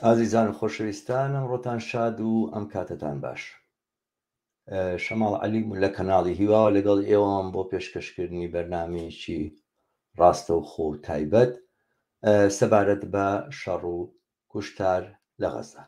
ئازیزان و خۆشەویستان ئەمڕۆتان شاد و ئەم کاتەتان باش. شەماڵ عەلیم لە کەناڵی هیواوە لەگەڵ ئێوەم بۆ پێشکەشکردنی بەرنمەیەکی ڕاستەوخۆ و تایبەت سەبارەت بە شەڕ و کوشتار لە غەزە.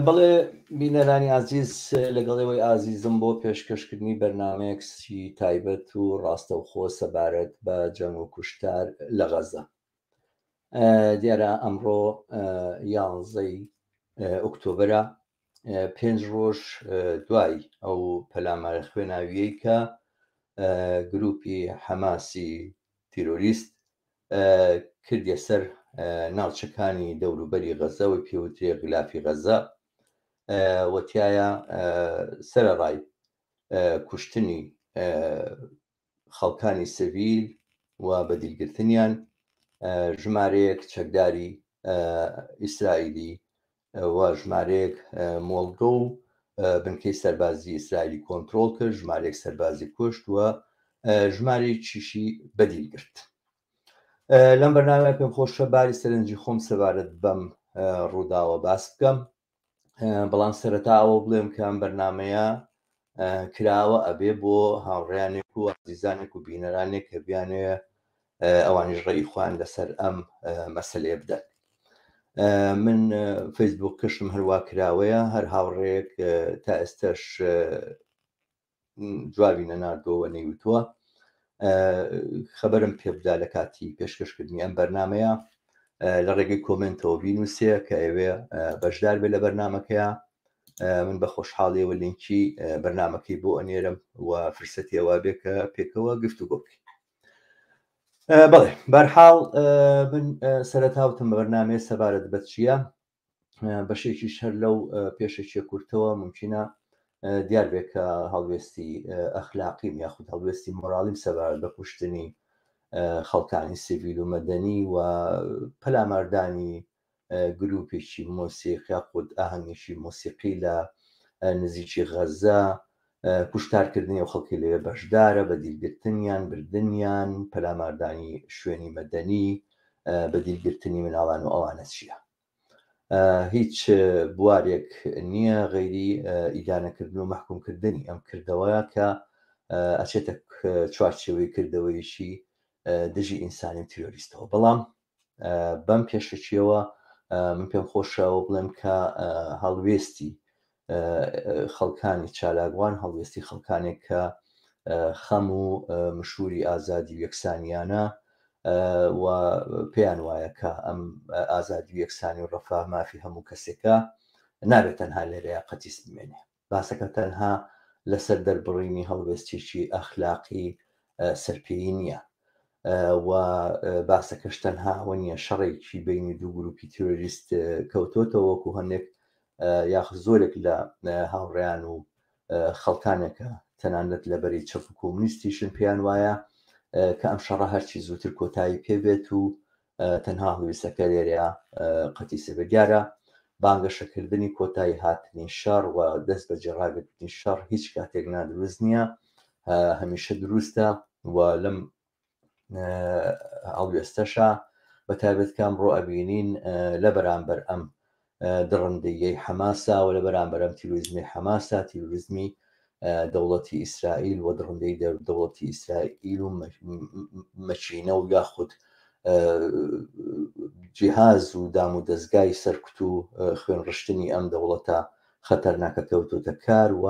بەڵێ بینەرانی ئازیز لەگەڵ ئێوەی ئازیزم بۆ پێشکەشکردنی بەرنمەیەکی تایبەت و ڕاستەوخۆ سەبارەت بە جەنگ و کوشتار لە غەزە. دیارە ئەمڕۆ یانزەی ئۆکتۆبرە پێنج ڕۆژ دوای ئەو پەلامارە خوێناویەی کە گروپی حەماسی تیرۆریست کردیە سەر ناوچەکانی دەوروبەری غەزە و پێوترێ غلافی غەزە و تایە سەرەڕای کوشتنی خەڵکانی سڤیل و بەدیلگرتنیان ژمارەیەک چەکداری ئیسرائیلی و ژمارەیەک مۆڵگە و بنکەی سەربازی ئیسرائیلی کۆنترۆڵ کرد، ژمارەیەک سەربازی کوشت و ژمارەیەکیشی بەدیل گرت. لەم بەرنامەیە پێم خۆشە باری سەرنجی خۆم سەبارەت بەم ڕووداوە باس بکەم. بەڵام سەرەتا ئەوە بڵێم کە ئەم بەرنمەیە کراوە ئەبێ بۆ هاوڕیانێک و ئازیزانێک و بینەرانێک کە بیانەوێ ئەوانیش ڕێی خۆیان لەسەر ئەم مەسلەیە بدەن. من فەیسبوک کەشم هەروا کراوەیە، هەر هاوڕێیەک تا ئێستاش جوابی نەناردووە نەیوتووە خەبەرم پێ بدا لە کاتی پێشکەشکردنی ئەم بەرنمەیە لە ڕێگەی کۆمنتەوە بینوسێ کە ئەوێ بەشدار بێ لە بەرنمەکەیە من بە خۆشحاڵیەوە لینکی بەرنمەکەی بۆ ئەنێرم و فرسەتیەوە بێ کە پێکەوە گفتوگۆ بکەین. بەڵێ بەرحاڵ من سەرەتا وتم بە بەرنمەیە سەبارەت بە چییە بەشێکیش هەر لەو پێشەکیە کورتەوە ممکنە دیار بێ کە هەڵوێستی ئەخلاقیم یاخود هەڵوێستی مۆراڵیم سەبارەت بە کوشتنی خەڵکانی سیڤیل و مەدەنی و پەلاماردانی گروپێکی مۆسیق یاخود ئاهەنگێکی مۆسیقی لە نزیکی غەزە کوشتارکردنی ئەو خەڵکی لەوێ بەشدارە بە دیلگرتنیان، بردنیان، پەلاماردانی شوێنی مەدەنی، بە دیلگرتنی مناڵان و ئەوانە چییە؟ هیچ بوارێک نییە غەیری ئیدانەکردن و مەحکومکردنی ئەم کردەوە کە ئەچێتە چوارچێوەی کردەوەیەکی دژی ئینسانی و تیرۆریستەوە. بەڵام بەم پێشەکیەوە من پێم خۆشە ئەوە بڵێم کە هەڵوێستی خەڵکانی چالاکوان، هەڵوێستی خەڵکانێک کە خەم و مشووری ئازادی و یەکسانیانە و پێیان وایە کە ئەم ئازادی و یەکسانی و ڕەفاه مافی هەموو کەسێکە، نابێت تەنها لێرەیا قەتیس بمێنێ. باسەکە تەنها لەسەر دەربڕینی هەڵوێستێکی ئەخلاقی سەرپێیی نییە و باسەکەش تەنها ئەوە نییە شەڕێکی بینی دوو گروپی تیرۆریست کەوتۆتەوە وەکو هەندێک یاخ زۆرێک لە هاوڕێیان و خەڵکانێکە تەنانەت لە بەری چەپ و کۆمونیستیشن پێیان وایە کە ئەم شەڕە هەرچی زووتر کۆتایی پێبێت و تەنها هەڵویستەکە لێرەیە قەتیسە بێت. دیارە بانگەشەکردنی کۆتایی هاتنی شەڕ و دەست بەجێ ڕاگرتنی شەڕ هیچ کاتێک نادروست نییە. هەمیشە دروستە و لەم هەڵوێستەشا بە تایبەت کە ئەمڕۆ ئەبینین لە بەرامبەر ئەم دڕندەییەی حەماسا و لە بەرامبەر ئەم تیرۆریزمی حەماسا، تیرۆریزمی دەوڵەتی ئیسرائیل و دڕندەی دەوڵەتی ئیسرائیل و مەکینە و یاخود جیهاز و دام و دەستگای سەرکوت و خوێنڕشتنی ئەم دەوڵەتە خەتەرناکە کەوتۆتە کار و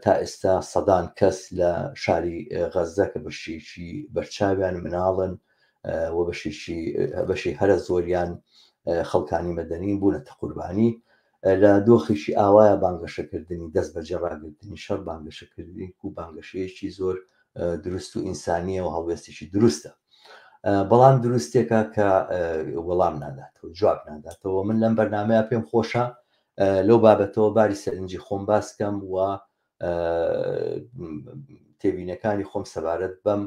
تا ئێستا سەدان کەس لە شاری غەززە کە بەشێکی بەرچاویان مناڵن و بەشێکی بەشی هەرە زۆریان خەڵکانی مەدەنین بوونەتە قوربانی لە دۆخێکی ئاوایە بانگەشەکردنی دەست بەجێ ڕاگرتنی شەڕ بانگەشەکردنی و بانگەشەیەکی زۆر دروست و ئینسانیە و هەڵوێستێکی دروستە بەڵام دروستێکە کە وەڵام ناداتەوە جواب ناداتەوە من لەم بەرنمەیە پێم خۆشە لەو بابەتەوە باری سەرنجی خۆم باس کەم و تێبینەکانی خۆم سەبارەت بەم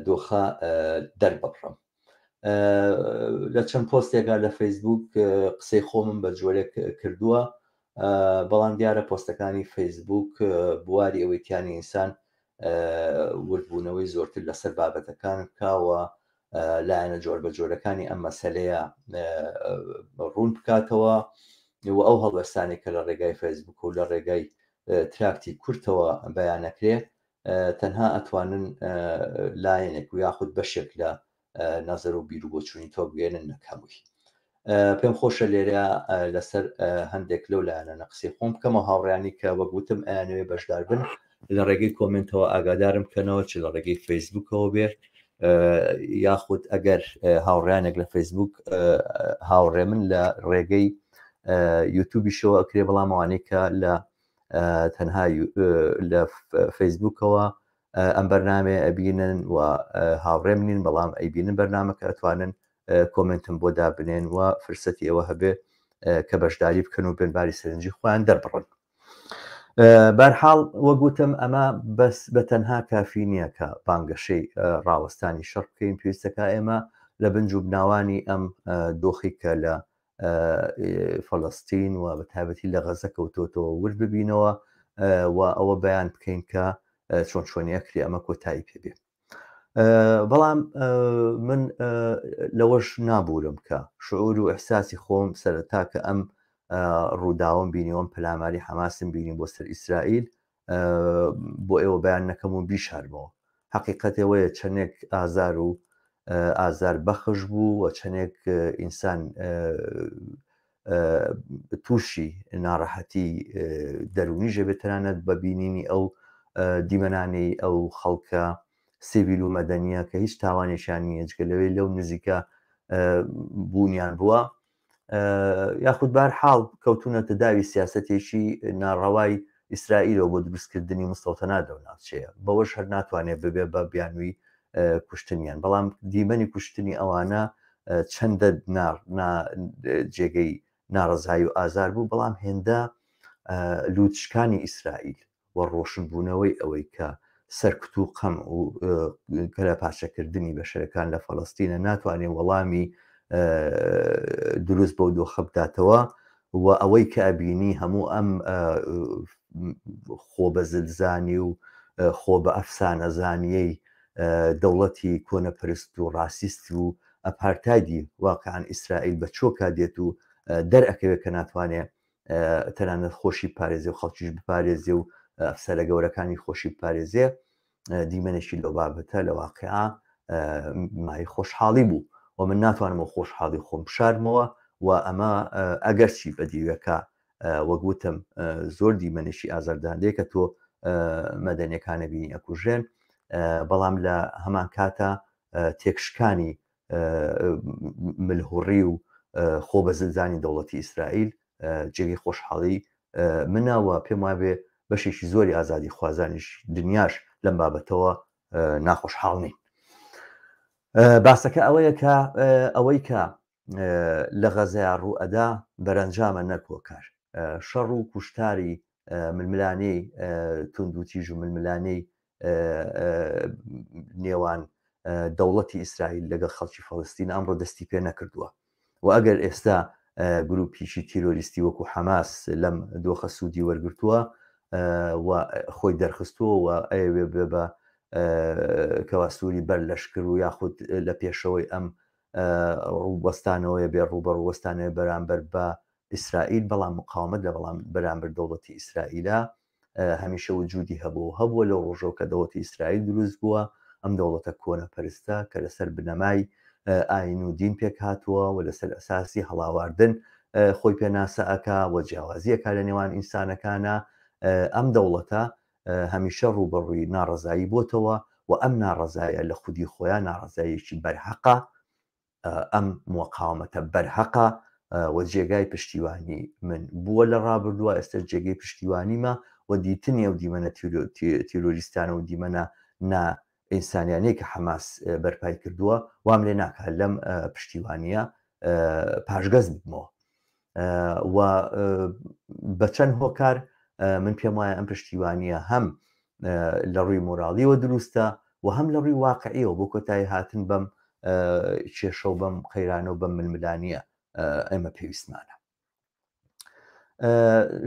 دۆخە دەرببڕم. لە چەند پۆستێکا لە فەیسبوک قسەی خۆمم بە جۆرێک کردووە، بەڵام دیارە پۆستەکانی فەیسبوک بواری ئەوەی تیانی ئینسان وردبوونەوەی زۆرتر لەسەر بابەتەکان بکا و لایەنە جۆربەجۆرەکانی ئەم مەسەلەیە ڕوون بکاتەوە و ئەو هەڵوێستانەی کە لە ڕێگای فەیسبوک و لە ڕێگای تراکتی کورتەوە بەیانەکرێ تەنها ئەتوانن لایەنێک و یاخود بەشێک لە نەزەر و بیر و بۆچوونی تۆ بگەێنن نەک هەمووی. پێم خۆشە لێرە لەسەر هەندێک لەو لایەنانە قسەی خۆم بکەمەوە هاوڕیانی کە وەک وتم ئەیانەوێ بەشدار بن لە ڕێگەی کۆمنتەوە ئاگادارم بکەنەوە چ لە ڕێگەی فەیسبوکەوە بێ یاخود ئەگەر هاوڕیانێک لە فەیسبوک هاوڕێ من لە ڕێگەی یوتوبیشەوە ئەکرێ بەڵام ئەوانەی کە لە تەنها لە فەیسبوکەوە ئەم بەرنامەیە ئەبینن و هاوڕێم نین بەڵام ئەیبینن بەرنامەکە ئەتوانن کۆمنتم بۆ دابنێن و فرسەتی ئەوە هەبێ کە بەشداری بکەن و بێن باری سەرنجی خۆیان دەربڕن. بەرحاڵ وەگوتم ئەمە بەس بە تەنها کافی نییە کە بانگەشەی ڕاوەستانی شەڕ بکەین، پێویستەکە ئێمە لە بنج و بناوانی ئەم دۆخی کە لە فەلەستین و بە تایبەتی لە غەزە کەوتۆتەوە ورد ببینەوە و ئەوە بەیان بکەین کە چۆن چۆنی ئەکرێ ئەمە کۆتایی پێ بێ. بەڵام من لەوەش نابوورم کە شعور و ئیحساسی خۆم سەرەتا کە ئەم ڕووداوم بینیوەم پەلاماری حەماسم بینی بۆ سەر ئیسرائیل بۆ ئێوە بەیان نەکەم و بیشارمەوە. حەقیقەت ئەوەیە چەندێک ئازار و ئازار بەخش بوو و چەندێک ئینسان تووشی ناڕەحەتی دەروونیش ئەبێت تەنانەت بە بینینی ئەو دیمەنانەی ئەو خەڵکە سیڤیل و مەدەنیە کە هیچ تاوانێکیان نییە جگە لەوەی لەو نزیکە بوونیان بووە یاخود بار حاڵ کەوتونەتە داوی سیاستێکی ناڕەوای ئیسرائیلەوە بۆ دروستکردنی مستەوتەنات لەو ناوچەیە بەوەش هەر ناتوانێت ببێ بە بیانووی کوشتنیان بەڵام دیمەنی کوشتنی ئەوانە چەندە جێگەی ناڕەزایی و ئازار بوو بەڵام هێندە لوتشکانی ئیسرائیل و ڕۆشنبوونەوەی ئەوەی کە سەرکوت و قەم و کەلەپارچەکردنی بەشەرەکان لە فەلەستینە ناتوانێت وەڵامی دروست بەو دۆخە بداتەوە و ئەوەی کە ئەبینی هەموو ئەم خۆ بە زلزانی و خۆ بە ئەفسانەزانیەی دەوڵەتی کۆنەپەرست و ڕاسیست و ئەپارتایدی واقعا ئیسرائیل بە چۆکا دێت و دەرئەکەوێت کە ناتوانێت تەنانەت خۆشی بپارێزێ و خەڵکیش بپارێزێ و ئەفسەرە گەورەکانی خۆشی بپارێزێ دیمەنێکی لەو بابەتە لە واقعا مای خۆشحاڵی بوو و من ناتوانم و خۆشحاڵی خۆم بشارمەوە و ئەمە ئەگەرچی بە دیوەکە وەک وتم زۆر دیمەنێکی ئازارداندەیە کە تۆ مەدەنیەکانە بینی ئەکوژێن بەڵام لە هەمان کاتە تێکشکانی ملهوڕی و خۆ بە زلزانی دەوڵەتی ئیسرائیل جێگەی خۆشحاڵی منە و پێم وابێ بەشێکی زۆری ئازادی خوازانیش دنیاش لەم بابەتەوە ناخۆشحاڵ نین. باسەکە ئەوەیە کە ئەوەی کە لە غەزەیا ڕوو ئەدا بەرەنجامە نەک هۆکار. شەڕ و کوشتاری ململانێی توندوتیژ و ململانێی نێوان دەوڵەتی ئیسرائیل لەگەڵ خەڵکی فەڵستین ئەمڕۆ دەستی پێ نەکردووە و ئەگەر ئێستا گروپیکی تیرۆریستی وەکو حەماس لەم دۆخە سوودی وەرگرتووە. و خۆی دەرخستووە و ئەیەوێ بێ بە کەوا سووری بەر لەشکر و یاخود لە پێشەوەی ئەم ڕووبەستانەوەی بێ ڕووبەڕووەستانەوەی بەرامبەر بە ئیسرائیل، بەڵام مقاومەت لە بەڵام بەرامبەر دەوڵەتی ئیسرائیلە هەمیشە وجودی هەبوو و هەبووە لەو ڕۆژەوە کە دەوڵەتی ئیسرائیل دروست بووە، ئەم دەوڵەتە کۆنەپەرستە کە لەسەر بنەمای ئاین و دین پێک هاتووە و لەسەر ئەساسی هەڵاواردن خۆی پێناسە ئەکا و جیاوازی ئەکا لە نێوان ئینسانەکانە، ئەم دەوڵەتە هەمیشە ڕووبەڕووی ناڕەزایی بۆتەوە و ئەم ناڕەزایە لە خودی خۆیان ناڕەزاییەکی بەرهەقە، ئەم موقاومەتە بەرهەقە و جێگای پشتیوانی من بووە لە ڕابردووە، ئێستاش جێگەی پشتیوانیمە و دیتنی ئەو دیمەنە تیرۆریستانە و دیمەنە نا ئینسانیانەی کە حەماس بەرپای کردووە وام لێ ناکات لەم پشتیوانیە پاشگەز ببمەوە و بە چەند هۆکار من پێم وایە ئەم پشتیوانیە هەم لە ڕووی مۆراڵیەوە دروستە و هەم لە ڕووی واقعیەوە بۆ کۆتایی هاتن بەم کێشە و بەم قەیرانە و بەم ململانیە ئێمە پێویستمانە.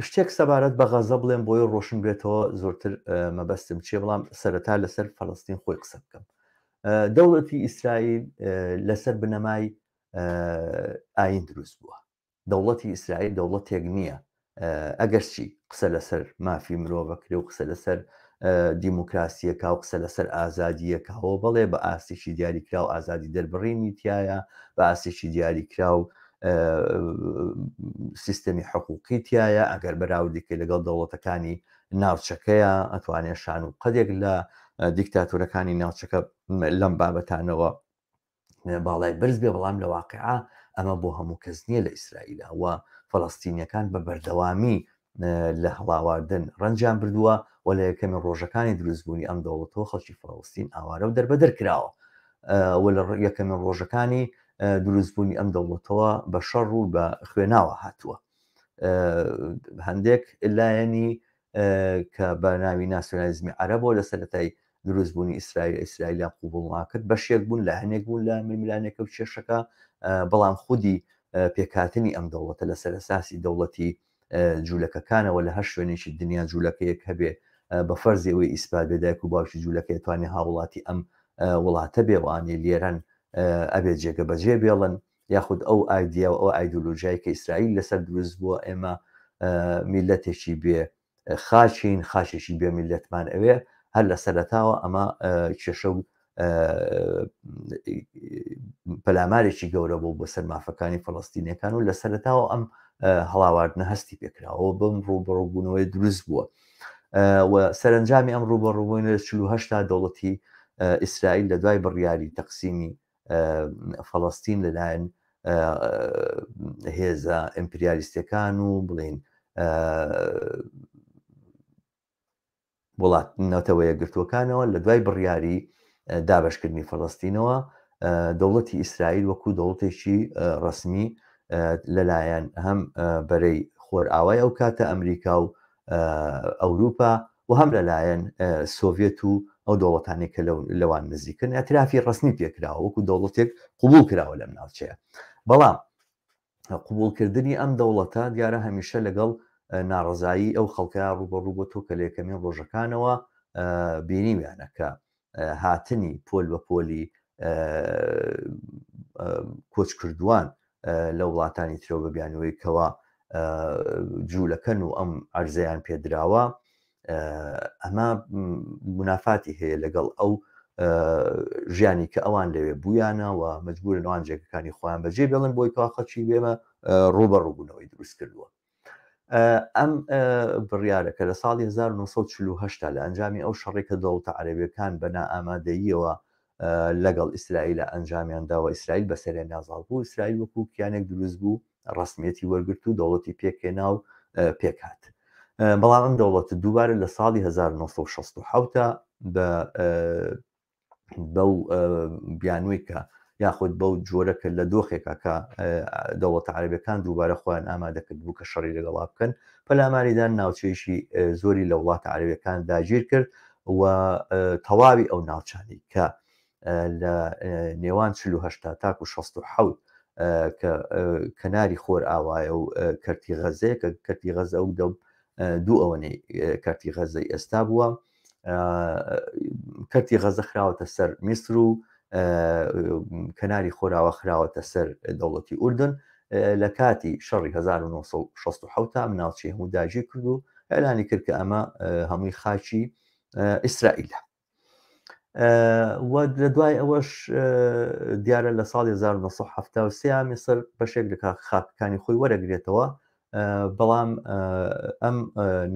شتێک سەبارەت بە غەزە بڵێم بۆی ڕۆشن بێتەوە زۆرتر مەبەستم چیە، بەڵام سەرەتا لەسەر فەلەستین خۆی قسە بکەم. دەوڵەتی ئیسرائیل لەسەر بنەمای ئاین دروست بووە. دەوڵەتی ئیسرائیل دەوڵەتێک نییە ئەگەرچی قسە لەسەر مافی مرۆڤەکرێ و قسە لەسەر دیموکراسیەکە و قسە لەسەر ئازادیەکەەوە، بەڵێ بە ئاستێکی دیاریکراو ئازادی دەربڕینی تایە، بە ئاستێکی دیاریکراو سیستەمی حقوقی تایە، ئەگەر بەراوردێکی لەگەڵ دەوڵەتەکانی ناوچەکەیە ئەتوانێت شان و قەدێک لە دیکتاتۆرەکانی ناوچەکە لەم بابەتانەوە باڵای بەرز بێ، بەڵام لە واقعا ئەمە بۆ هەموو کەس نییە لە ئیسرائیلە و فەڵەستینیەکان بە بەردەوامی لە هەڵاواردن ڕەنجیان بردووە و لە یەکەمین ڕۆژەکانی دروستبوونی ئەم دەوڵەتەوە خەڵکی فەڵەستین ئاوارە و دەربەدەر کراوە و لە یەکەمین ڕۆژەکانی دروستبوونی ئەم دەوڵەتەوە بە شەڕ و بە خوێناوە هاتووە. هەندێک لایەنی کە بە ناوی ناسیۆنالیزمی عەرەبەوە لە سەرەتای دروستبوونی ئیسرائیل ئیسرائیلیان قوبوڵ ناکرد، بەشێک بوون، لایەنێک بوون لە ململانێکە و کێشەکە، بەڵام خودی پێکهاتنی ئەم دەوڵەتە لەسەر ئەساسی دەوڵەتی جوولەکەکانەوە لە هەر شوێنێکی دنیا جوولەکەیەک هەبێ بە فەرزی ئەوەی ئیسپات بێ دایک و باوکی جوولەکەی توانێ هاوڵاتی ئەم وڵاتە بێ وانێ لێرەن ئەبێ جێگە بەجێ بێڵن، یاخود ئەو ئایدیا و ئەو ئایدۆلۆژیای کە ئیسرائیل لەسەر دروست بووە، ئێمە میلەتێکی بێ خاچین، خاچێکی بێ میلەتمان ئەوێ، هەر لە سەرەتاوە ئەمە کێشە و پەلامارێکی گەورە بوو بۆ سەر مافەکانی فەڵەستینەکان و لە سەرەتاوە ئەم هەڵاواردنە هەستی پێکراوە بەم ڕووبەڕووبوونەوەی دروست بووە و سەرنجامی ئەم ڕووبەڕووبوونە لە 48 دەوڵەتی ئیسرائیل لە دوای بڕیاری تەقسیمی فەڵەستین لەلایەن هێزە ئیمپریالیستەکان و بڵین وڵات نەتەوە یەکگرتووەکانەوە لە دوای بڕیاری دابشکردنی فەڵەستینەوە دەوڵەتی ئیسرائیل وەکو دەوڵەتێکی ڕسمی لەلایەن هەم بەرەی خۆرئاوای ئەو کاتە ئەمریکا و ئەوروپا و هەم لەلایەن سۆڤێت و ئەو دەوڵەتانی کە لەوان نزیکن اعترافی ڕسمی پێکراوە وەکو دەوڵەتێک قوبول کراوە لەم ناوچەیە. بەڵام قوبولکردنی ئەم دەوڵەتە دیارە هەمیشە لەگەڵ ناڕەزایی ئەو خەڵکە ڕوبەڕوو بۆ تۆ کە لە یەکەمین ڕۆژەکانەوە بینیویانە کە هاتنی پۆل بە پۆلی کۆچکردووان لە وڵاتانی ترەوە بە بیانووی کەوا جوولەکەن و ئەم ئەرزەیان پێدراوە، ئەمە منافاتی هەیە لەگەڵ ئەو ژیانی کە ئەوان لەوێ بوویانە و مجبورن ئەوان جێگەکانی خۆیان بەجێ بێڵن بۆی کەوا خەڵکی بێمە ڕووبەڕووبوونەوەی دروست کردووە. ئەم بڕیارە کە لە ساڵی 1940 لە ئەنجامی ئەو شەڕی کە دەوڵەتە عەرەبیەکان بە نائامادەییەوە لەگەڵ ئیسرائیل ئەنجامیان داوە، ئیسرائیل بەسەریان نازاڵ بوو، ئیسرائیل وەکو کیانێک دروست بوو، ڕسمیەتی وەرگرت و دەوڵەتی پێکهێنا و پێکهات. بەڵام ئەم دەوڵەتە دووبارە لە ساڵی 1967 بە بەو بیانووی کە یاخود بەو جۆرە کە لە دۆخێکا کە دەوڵەتە عەرەبیەکان دووبارە خۆیان ئامادە کرد بوو کە شەڕی لەگەڵا بکەن، پەلاماریدان ناوچەیەکی زۆری لە وڵاتە عەرەبیەکان داگیر کرد و تەواوی ئەو ناوچانەی کە لە نێوان 48 تاکو 67 کە کەناری خۆر ئاوایە و کەرتی غەزەیە، کە کەرتی غەزە ئەو دەم دوو ئەوەنەی کەرتی غەزەی ئێستا بووە. کەرتی غەزە خراوەتە سەر میسر و کەناری خۆراوە خراوەتە سەر دەوڵەتی ئوردن. لە کاتی شەڕی 1967 ئەم ناوچەی هەموو داگیر کرد و ئەلانی کرد کە ئەمە هەمووی خاکی ئیسرائیلە. و لە دوای ئەوەش دیارە لە ساڵی 1973 میسر بەشێک لە خاکەکانی خۆی وەرەگرێتەوە، بەڵام ئەم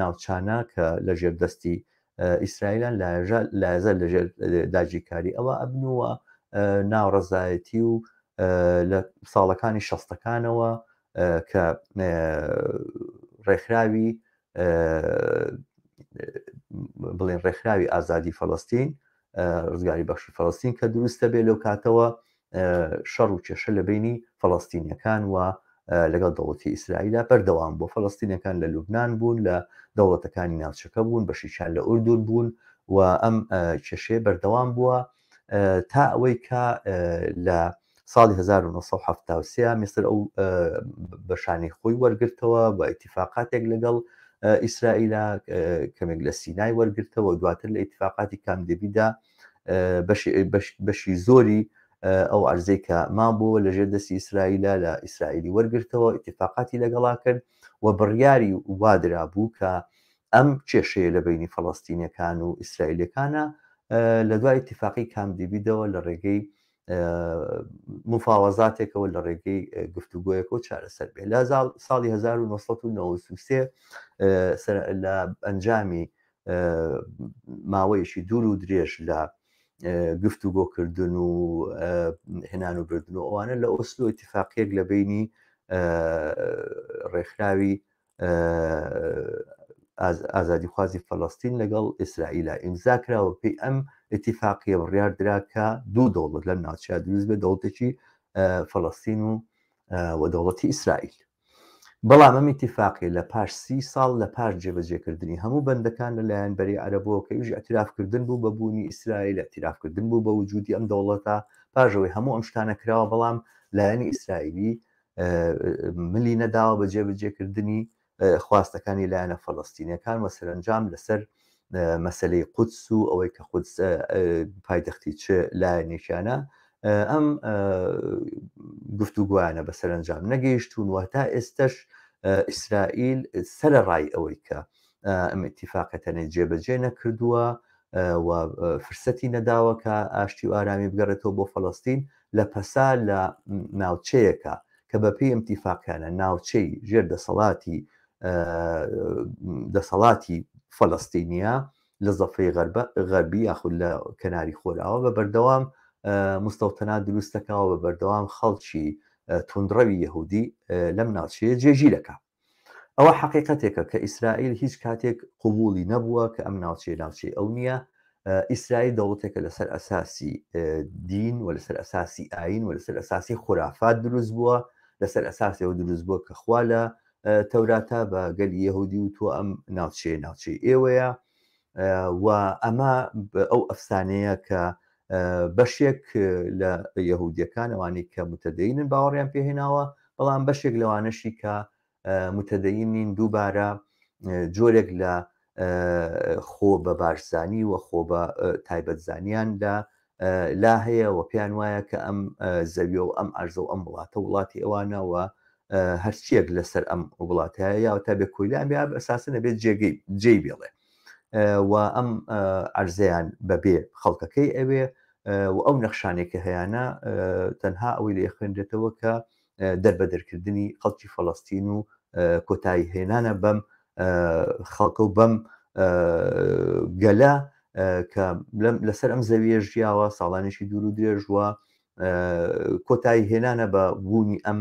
ناوچانە کە لە ژێر دەستی ئیسرائیلان لایەزە لەژێر داگیرکاری ئەوە ئەبنووە ناڕەزایەتی و لە ساڵەکانی شەستەکانەوە کە ڕێکخراوی بڵێن ڕێکخراوی ئازادی فەڵستین ڕزگاری بەخشی فەڵستین کە دروستە بێ لەو کاتەوە شەڕ و کێشە لە بینی فەڵستینیەکان و لەگەڵ دەوڵەتی ئیسرائیلە بەردەوام بۆ فەڵستینەکان لە لوبناان بوون، لە دەوڵەتەکانی ناوچەکە بوون، بەشیشان لە ئوردون بوون و ئەم کێشەیە بەردەوام بووە تا ئەوەی کە لە ساڵی 1973 میسر ئەو بەشانەی خۆی وەرگرتەوە بە ئیتیفاقاتێک لەگەڵ ئیسرائیلا، کەمێک لە سینای وەرگرتەوە، دواتر لە ئیتیفاقاتی کام دێڤیدا بەشی زۆری ئەو ئەرزەی کە مابووەوە لەژێر دەستی ئیسرائیلا لە ئیسرائیلی وەرگرتەوە، ئیتیفاقاتی لەگەڵا کرد و بڕیاری وادرابوو کە ئەم کێشەیە لە بینی فەڵەستینەکان و ئیسرائیلەکانە لە دوای ئیتیفاقی کام دیڤیدەوە لە ڕێگەی مفاوەزاتێکەوە لە ڕێگەی گفتوگۆیەکەوە چارەسەر بێ. لە ساڵی 1993 لە ئەنجامی ماوەیەکی دوور و درێژ لە گفتوگۆکردن و هێنان و بردن و ئەوانە لە ئۆسلۆ ئیتیفاقیەک لە بینی ڕێکخراوی ئازادیخوازی فەلەستین لەگەڵ ئیسرائیلا ئیمزا کراوە. پێی ئەم ئیتیفاقیە بڕیار درا کە دوو دەوڵەت لەم ناوچەیە دروست بێت، دەوڵەتێکی فەلەستین و دەوڵەتی ئیسرائیل. بەڵام ئەم ئیتیفاقیە لە پاش 30 ساڵ لە پاش جێبەجێکردنی هەموو بەندەکان لەلایەن بەرەی عەرەبەوە کە ئیش اعترافکردن بوو بە بوونی ئیسرائیل، اعترافکردن بوو بە وجودی ئەم دەوڵەتە، پاش ئەوەی هەموو ئەم شتانە کراوە بەڵام لایەنی ئیسرائیلی ملی نەداوە بە جێبەجێکردنی خواستەکانی لایەنە فەلەستینیەکان و سەرەنجام لەسەر مەسلەی قودس و ئەوەی کە قودس پایتەختی چ لایەنێکیانە ئەم گفتوگویانە بە سەرەنجام نەگەیشتون و تا ئێستش ئیسرائیل سەرەڕای ئەوەی کە ئەم ئیتیفاقەتەنێ جێبەجێ نەکردووە و فرسەتی نەداوە کە ئاشتی و ئارامی بگەڕێتەوە بۆ فەلەستین، لە پەسا لە ناوچەیەکە کە بەپێی ئەم ئیتیفاقیانە ناوچەی ژێر دەسەڵاتی دەسەڵاتی فەلەستینیە لە زەفەی غەربی یاخود لە کەناری خۆراوە بە بەردەوام مستەوتەنات دروست دەکاوە، بە بەردەوام خەڵکی توندڕەوی یەهودی لەم ناوچەیە جێگیر دەکا. ئەوە حەقیقەتێکە کە ئیسرائیل هیچ کاتێک قبوڵی نەبووە کە ئەم ناوچەیە ناوچەی ئەو نییە. ئیسرائیل دەوڵەتێکە لەسەر ئەساسی دین و لەسەر ئەساسی ئاین و لەسەر ئەساسی خورافات دروست بووە، لەسەر ئەساسەوە دروست بووە کە خوا لە تەوراتە بە گەلی یەهودی و تۆ ئەم ناوچەیە ناوچەی ئێوەیە و ئەمە ئەو ئەفسانەیە کە بەشێک لە یەهودیەکان ئەوانەی کە متدەینن باوەڕیان پێهێناوە، بەڵام بەشێک لەوانەشی کە متدەین نین دووبارە جۆرێک لە خۆ بە باشزانی و خۆ بە تایبەتزانیان لە لا هەیە و پێیان وایە کە ئەم زەویە و ئەم ئەرزە و ئەم وڵاتە وڵاتی ئەوانە و هەرچیەک لەسەر ئەم وڵاتە یا تا بێ کۆیلان بێ ئەساسە نەبێت جێگەی جێی بێڵێ و ئەم ئەرزەیان بەبێ خەڵکەکەی ئەوێ و ئەو نەخشانێک کە هەیانە تەنها ئەوەی لێ خوێنرێتەوە کە دەربەدەرکردنی خەڵکی فەڵەستین و کۆتایی هێنانە بەم خەڵکە و بەم گەلە کە لەسەر ئەم زەویە ژیاوە ساڵانێکی دوور و درێژ وە کۆتایی هێنانە بە بوونی ئەم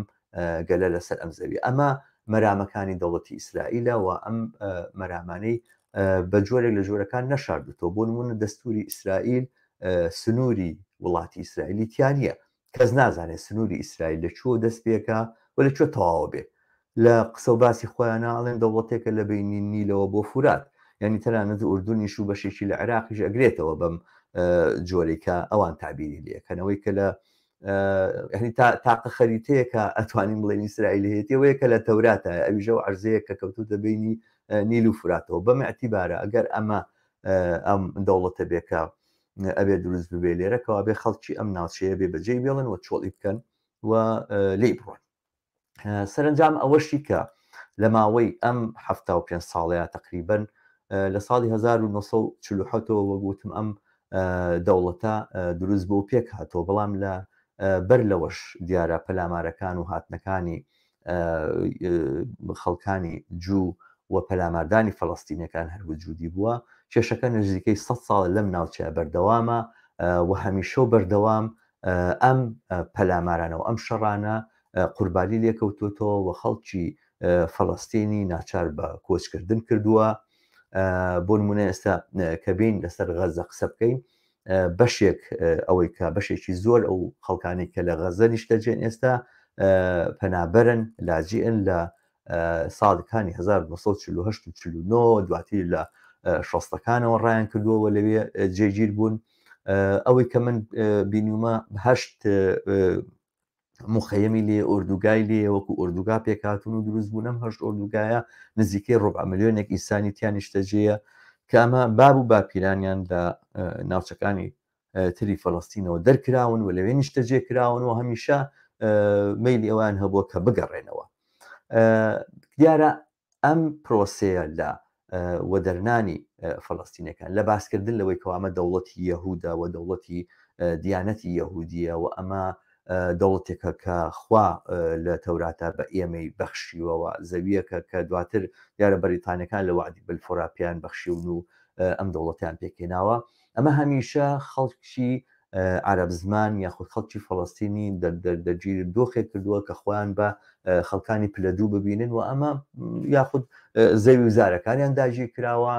گەلە لەسەر ئەم زەوی. ئەمە مەرامەکانی دەوڵەتی ئیسرائیلە و ئەم مەرامانەی بە جۆرێک لە جۆرەکان نەشاردوتەوە. بۆ نمونە دەستوری ئیسرائیل سنووری وڵاتی ئیسرائیلی تیانە، کەس نازانێت سنووری ئیسرائیل لە کوێوە دەست پێکا و لە کوێ تەواوە بێ. لە قسە و باسی خۆیانە ئەڵێن دەوڵەتێکە لە بینی نیلەوە بۆ فورات، یعنی تەنانەت ئوردونیش و بەشێکی لە عێراقیش ئەگرێتەوە بەم جۆرەی کە ئەوان تعبیری لێکەنەوەی کە لە یعنی تاقە خەریتەیەکە ئەتوانین بڵێن ئیسرائیل هەیەتی ئەوەیە کە لە تەوراتە، ئەویش ئەو عەرزەیە کە کەوتوتە بینی نیل و فراتەوە. بەم ئیعتیبارە ئەگەر ئەمە ئەم دەوڵەتە بێ کە ئەبێ دروست ببێ لێرە، کەوابێ خەڵکی ئەم ناوچەیە بێ بەجێی بێڵن و چۆڵی بکەن و لێی بڕۆن. سەرەنجام ئەوەشی کە لە ماوەی ئەم 75 ساڵەیە تقریبن لە ساڵی 1940ەوە وەک وتم ئەم دەوڵەتە دروست بۆ پێک هاتەوە، بەڵام لە بەر لەوەش دیارە پەلامارەکان و هاتنەکانی خەڵکانی جوو و پەلاماردانی فەلەستینەکان هەر وجودی بووە. کێشەکە نزیکەی 100 ساڵە لەم ناوچەیە بەردەوامە و هەمیشە و بەردەوام ئەم پەلامارانە و ئەم شەڕانە قوربانی لێکەوتوتەوە و خەڵکی فەلەستینی ناچار بە کۆچکردن کردووە. بۆ نمونە ئێستا کە بین لەسەر غەزە قسە بکەین، بەشێک ئەوەی کە بەشێکی زۆر ئەو خەڵکانی کە لە غەزە نیشتەجێن ئێستا پەنابەرن، لاجئن لە ساڵەکانی 1948 و 49، دواتر لە شەستەکانەوە ڕایان کردووە لەوێ جێگیر بوون. ئەوەی کە من بینیومە هەشت مخەیەمی لێ ئۆردوگای لێ وەکو ئۆردوگا پێکهاتون و دروست بوون. ئەم هەشت ئۆردوگایە نزیکەی ڕبع ملیۆنێک ئینسانی تیا نیشتەجێیە کە ئەمە باب و باپیرانیان لە ناوچەکانی تری فەلەستینەوە دەرکراون و لەوێ نیشتەجێ کراون و هەمیشە مەیلی ئەوان هەبووە کە بگەڕێنەوە. دیارە ئەم پرۆسەیە لە وەدەرنانی فەلەستینەکان، لە باسکردن لەوەی کەوا ئەمە دەوڵەتی یەهودە و دەوڵەتی دیانەتی یەهودیە و ئەمە دەوڵەتێکە کە خوا لە تەوراتا بە ئێمەی بەخشیوەوە، زەویەکە کە دواتر دیارە بەریتانیەکان لە وەعدی بلفۆرا پێیان بەخشیون و ئەم دەوڵەتیان پێکهێناوە، ئەمە هەمیشە خەڵکی عەرەب زمان یاخود خەڵکی فەڵەستینی دەگیر دۆخێک کردووە کە خۆیان بە خەڵکانی پلە دوو ببینن و ئەمە یاخود زەوی و زارەکانیان داگیر کراوە،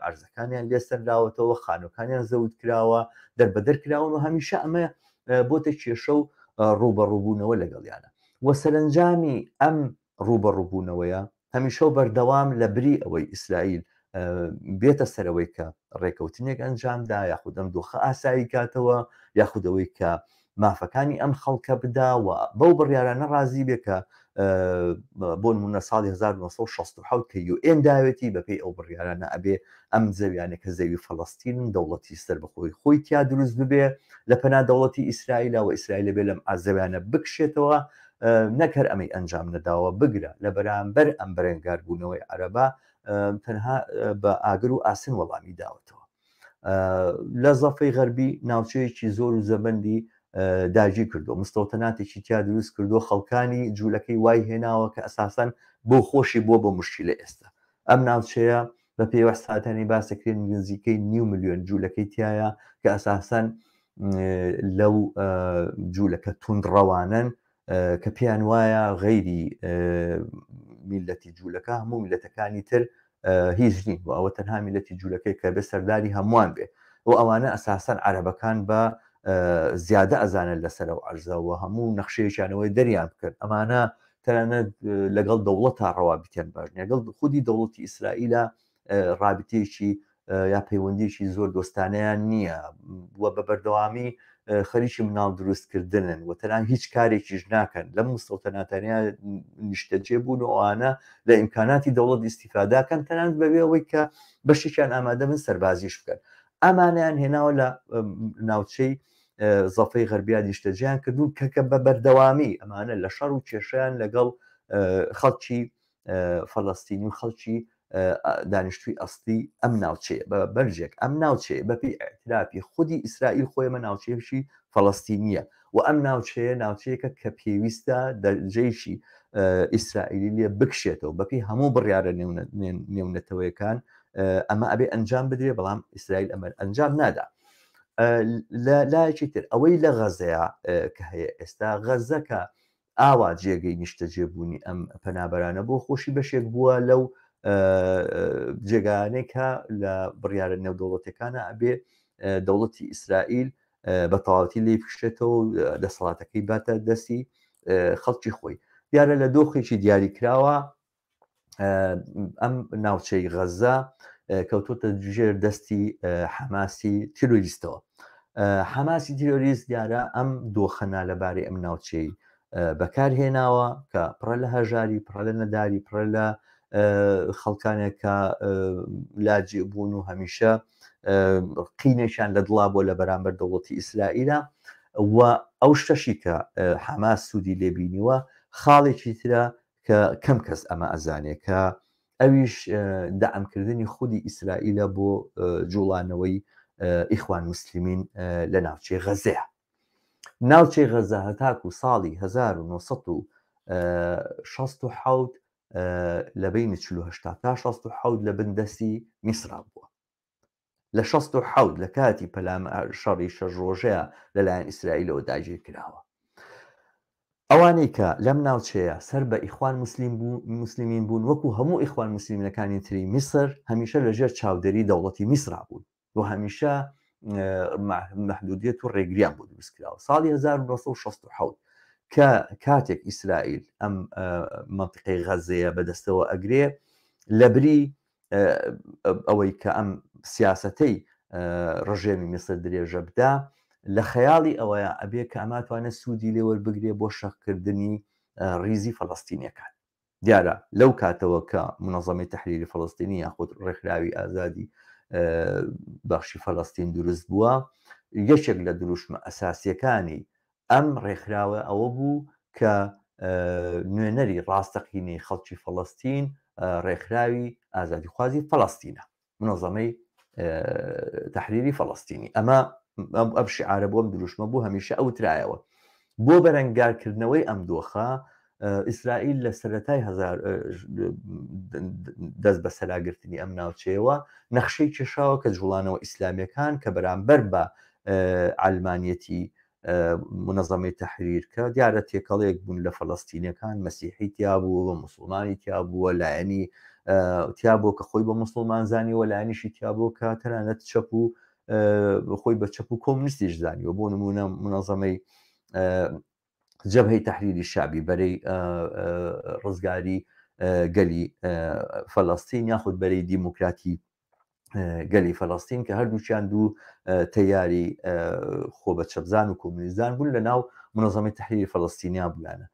ئەرزەکانیان لێسەنراوەتەوە، خانوەکانیان زەوت کراوە، دەربەدەر کراون و هەمیشە ئەمە بۆتە کێشە و ڕووبەڕووبوونەوە لەگەڵیانە و سەرەنجامی ئەم ڕووبەڕووبوونەوەیە هەمیشە و بەردەوام لە بری ئەوەی ئیسرائیل بێتە سەرەوەی کە ڕێکەوتنێک ئەنجامدا یاخود ئەم دۆخە ئاسایی کاتەوە یاخود ئەوەی کە مافەکانی ئەم خەڵکە بدا و بەو بڕیارانە ڕازی بێ کە بۆ نمونە ساڵی 1967 کە یوئێن داوێتی بەپێی ئەو بڕیارانە ئەبێ ئەم زەویانە کە زەوی فەڵەستینن دەوڵەتی سەربەخۆی خۆی تیا دروست ببێ لە پەنا دەوڵەتی ئیسرائیلە و ئیسرائیل بێ لەم ئازەویانە بکشێتەوە. نەک هەر ئەمەی ئەنجام نەداوە، بگرە لە بەرامبەر ئەم بەرەنگاربوونەوەی عەرەبە تەنها بە ئاگر و ئاسن وەڵامی داوەتەوە. لە زەفەی غەربی ناوچەیەکی زۆر و زەبەندی داگیر کردو، مستەوتەناتێکی تیا دروست کردو، خەڵکانی جوولەکەی وای هێناوە کە ئەساسەن بۆ خۆشی بووە بە مشکلە. ئێستا ئەم ناوچەیە بە پێی وەحساتانی باسەکرێن نزیکەی نیو ملیۆن جوولەکەی تایە کە ئەساسەن لەو جوولەکە توندڕەوانەن کە پێیان وایە غەیری میلەتی جوولەکە هەموو میلەتەکانی تر هیچ نین و ئەوە تەنها میلەتی جوولەکەی کە بێ سەرداری هەمووان بێ و ئەوانە ئەساسەن عەرەبەکان بە زیادە ئەزانن لەسەر ئەو عەرزە و هەموو نەخشەیەکیانەوەی دەریان بکەن. ئەمانە تەنانەت لەگەڵ دەوڵەتا ڕەوابیتیان باش نیە، لەگەڵ خودی دەوڵەتی ئیسرائیلە ڕابتەیەکی یا پەیوەندیکی زۆر دۆستانەیان نییە و بە بەردەوامی خەریکی مناڵ دروستکردنن و تەنان هیچ کارێکیش ناکەن لەم مستەوتەناتانیا نیشتەجێ بوون و ئەوانە لە ئیمکاناتی دەوڵەت ئیسیفاداکەن، تەنانەت بەبێ ئەوەی کە بەشێکیان ئامادە بن سەربازیش بکەن. ئەمانیان هێناوە لە ناوچەی زەفەی غەربیا نیشتەجیان کردوون کە کە بە بەردەوامی ئەمانە لە شەڕ و کێشیان لەگەڵ خەڵکی فەلەستینی و خەڵکی دانیشتوی ئەسلی ئەم ناوچەیە، بە بەرجێک ئەم ناوچەیە بەپێی ئاعترافی خودی ئیسرائیل خۆی ئەمە ناوچەیەکی فەلەستینیە و ئەم ناوچەیە ناوچەیەکە کە پێویستە دەرجەیشی ئیسرائیلی لێ بکشێتەوە بەپێی هەموو بڕیارە نێونەتەوەیەکان ئەمە ئەبێ ئەنجام بدرێ، بەڵام ئیسرائیل ئەمە ئەنجام نادا. لە لایەکی تر ئەوەی لە غەزەیە کە هەیە ئێستا غەزە کە ئاوا جێگەی نیشتەجێبوونی ئەم پەنابەرانە بۆ خۆشی بەشێک بووە لەو جێگانەی کە لە بڕیارە نێودەوڵەتەکانە ئەبێ دەوڵەتی ئیسرائیل بە تەواوەتی لی بکشێتەوە و دەسەڵاتەکەی باتە دەستی خەڵکی خۆی. دیارە لە دۆخێکی دیاریکراوە ئەم ناوچەی غەزە کەوتۆتە ژێر دەستی حەماسی تیرۆریستەوە. حەماسی تیرۆریست دیارە ئەم دۆخە نالەبارەی ئەم ناوچەی بەکارهێناوە کە پڕە لە هەژاری، پڕە لە نەداری، پڕە لە خەڵکانێک کە لاجئ بوون و هەمیشە قینێکیان لە دڵا بووە لە بەرامبەر دەوڵەتی ئیسرائیلە و ئەو شتەشی کە حەماس سوودی لێبینیوە خاڵێکی ترە کە کەم کەس ئەمە ئەزانێ کە ئەویش دەعمکردنی خودی ئیسرائیلە بۆ جوڵانەوەی ئیخوان موسلمین لە ناوچەی غەزەیە. ناوچەی غەزە هەتاکو ساڵی 1967 لە بینی 48 تا 67 لە بن دەستی میسرا بووە. لە 67 لە کاتی پەلام شەڕی شەش ڕۆژەیە لەلایەن ئیسرائیلەوە داگیر کراوە. ئەوانەی کە لەم ناوچەیە سەر بە ئیخوان موسلمین بوون وەکو هەموو ئیخوان موسلمینەکانی تری میسر هەمیشە لەژێر چاودێری دەوڵەتی میسرا بوون و هەمیشە مەحدودیەت و ڕێگریان بۆ دروست کراوە. ساڵی 1967 کە کاتێک ئیسرائیل ئەم مەنتیقەی غەزەیە بەدەستەوە ئەگرێ لەبری ئەوەی کە ئەم سیاسەتەی ڕژێمی میسر درێژە بدا لە خەیاڵی ئەوەیە ئەبێ کە ئەماتوانێت سوودی لێوەربگرێ بۆ شەقکردنی ڕیزی فەلەستینیەکان. دیارە لەو کاتەوە کە منەظەمەی تەحریری فەلەستینی یاخود ڕێکخراوی ئازادی بەخشی فەلەستین دروست بووە یەکێک لە دروشمە ئەساسیەکانی ئەم ڕێکخراوە ئەوە بوو کە نوێنەری ڕاستەقینەی خەڵکی فەڵەستین ڕێکخراوی ئازادیخوازی فەڵەستینە، منەزەمەی تەحریری فەڵەستینی. ئەمە ئەم شعارە بۆ ئەم دروشمە بوو هەمیشە ئەوترایەوە. بۆ بەرەنگارکردنەوەی ئەم دۆخە ئیسرائیل لە سەرەتای هەزار دەست بە سەراگرتنی ئەم ناوچەیەوە نەخشەی کێشاوە کە جوڵانەوە ئیسلامیەکان کە بەرامبەر بە عەلمانیەتی منەزەمەی تەحریر کە دیارە تێکەڵێک بوون لە فەلەستینەکان مەسیحی تیا بوو و مسلمانی تیا بووە لایەنی تیا بوو کە خۆی بە مسلمان زانیوە لایەنیشی تیا بوو کە تەنانەت چەپ و خۆی بە چەپ و کۆمنیستیش زانیوە بۆ نمونە منەزەمەی جەبهەی تەحریری شەعبی، بەرەی ڕزگاری گەلی فەلەستین یاخود بەرەی دیموکراتی گەلی فەلەستین کە هەردووکیان دوو تەیاری خۆ بە چەپزان و کۆمونیستزان بوون لە ناو منەزەمەی تەحریری فەلەستینیا بوویانە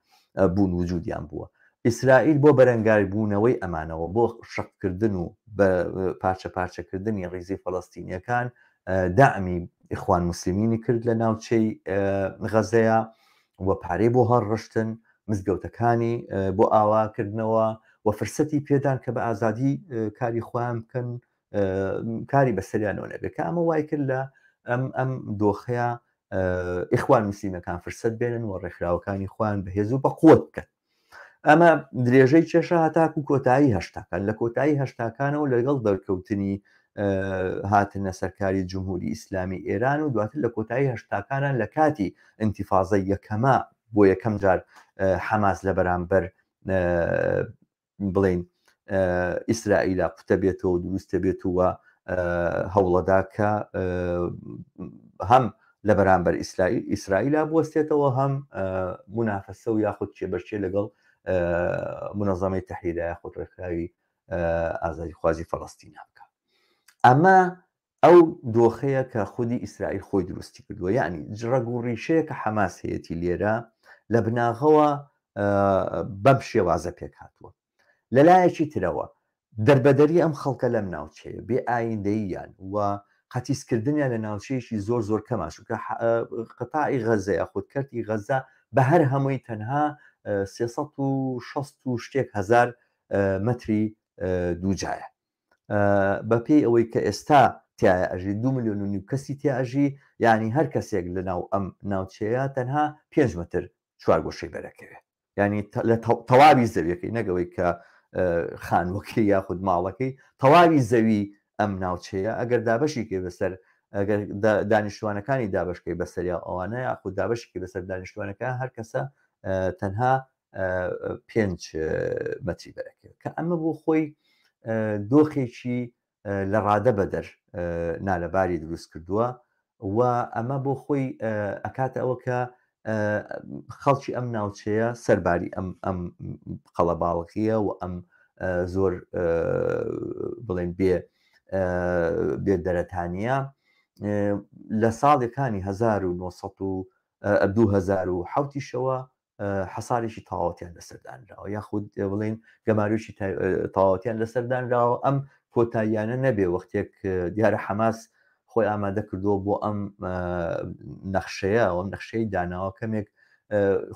بوون وجودیان بووە. ئیسرائیل بۆ بەرەنگاربوونەوەی ئەمانەوە بۆ شەقکردن و بە پارچە پارچەکردنی ڕیزی فەلەستینیەکان دەعمی ئیخوان موسلمینی کرد لە ناوچەی غەزەیە و پارەی بۆ هەڵڕشتن، مزگەوتەکانی بۆ ئاواکردنەوە و فرسەتی پێدان کە بە ئازادی کاری خۆیان بکەن کاری بەسەریانەوە نەبێت کە ئەمە وای کرد لە ئەم ئەم دۆخەیە ئیخوان مسلمەکان فرسەت بێنن و ڕێکخراوەکانی خۆیان بەهێز و بەقوت بکەن. ئەمە درێژەی کێشە هەتاکو کۆتایی هەشتاکان لە کۆتایی هەشتاکانەوە لەگەڵ دەرکەوتنی هاتنە سەرکاری جمهوری ئیسلامی ئێران و دواتر لە کۆتایی هەشتاکانە لە کاتی ئینتیفازە یەکەمە بۆ یەکەم جار حەماس لە بەرامبەر بڵین ئیسرائیلا قوتە بێتەوە دروستە بێت و هەوڵەدا کە هەم لە بەرامبەر ئیسرائیل ئیسرائیلا بوەستێتەوە هەم مونافەسە و یاخود کێبەرکێ لەگەڵ منەزەمەی تەحریرا یاخود ڕێکخراوی ئازادیخوازی فەڵەستینا بکە. ئەمە ئەو دۆخەیە کە خودی ئیسرائیل خۆی دروستی کردووە یعنی ڕەگ و ڕیشەیە کە حەماس هەیەتی لێرە لە بناغەوە بەم شێوازە پێک هاتووە. لەلایەکی ترەوە دەربەدەری ئەم خەڵکە لەم ناوچەیە، بێ ئایندەییان و قەتیسکردنیان لە ناوچەیەکی زۆر زۆر کەمە، چونکە قەتاعی غەزە یاخود کەرتی غەزە بە هەر هەمووی تەنها 360 و شتێک هەزار مەتری دووجایە. بەپێی ئەوەی کە ئێستا تایە ئەژی 2 ملیۆن و نیو کەسی تیا ئەژی، یعنی هەر کەسێک لەناو ئەم ناوچەیە تەنها 5 مەتر چوارگۆشەی بەرەکەوێ. یعنی لە تەواوی زەویەکەی نەگەوەی کە خانوەکەی یاخود ماڵەکەی تەواوی زەوی ئەم ناوچەیە ئەگەر دابەشیکەی بەسەر ئەگەر دانیشتوانەکانی دابشکەی بەسەریا ئەوانە یاخود دابشکی بەسەر دانیشتوانەکە هەر کەسە تەنها پێنج مەتری بەرەکەوێت کە ئەمە بۆ خۆی دۆخێکی لە ڕادە بەدەر نالەباری دروست کردووە و ئەمە بۆ خۆی ئەکاتە ئەوە کە خەڵکی ئەم ناوچەیە سەرباری ئەم ئەم قەڵەباڵغیە و ئەم زۆر بڵێن بێ بێ دەرەتانیە لە ساڵەکانی 1970 2007 شەوە. حەسارێکی تەواوەتیان لەسەر دانراوە یاخود بڵین گەمارۆکی تەواوەتیان لەسەر دانراوە ئەم کۆتاییانە نەبێ وەختێک دیارە حەماس خۆی ئامادە کردووە بۆ ئەم نەخشەیە ئەم نەخشەی داناوە کەمێک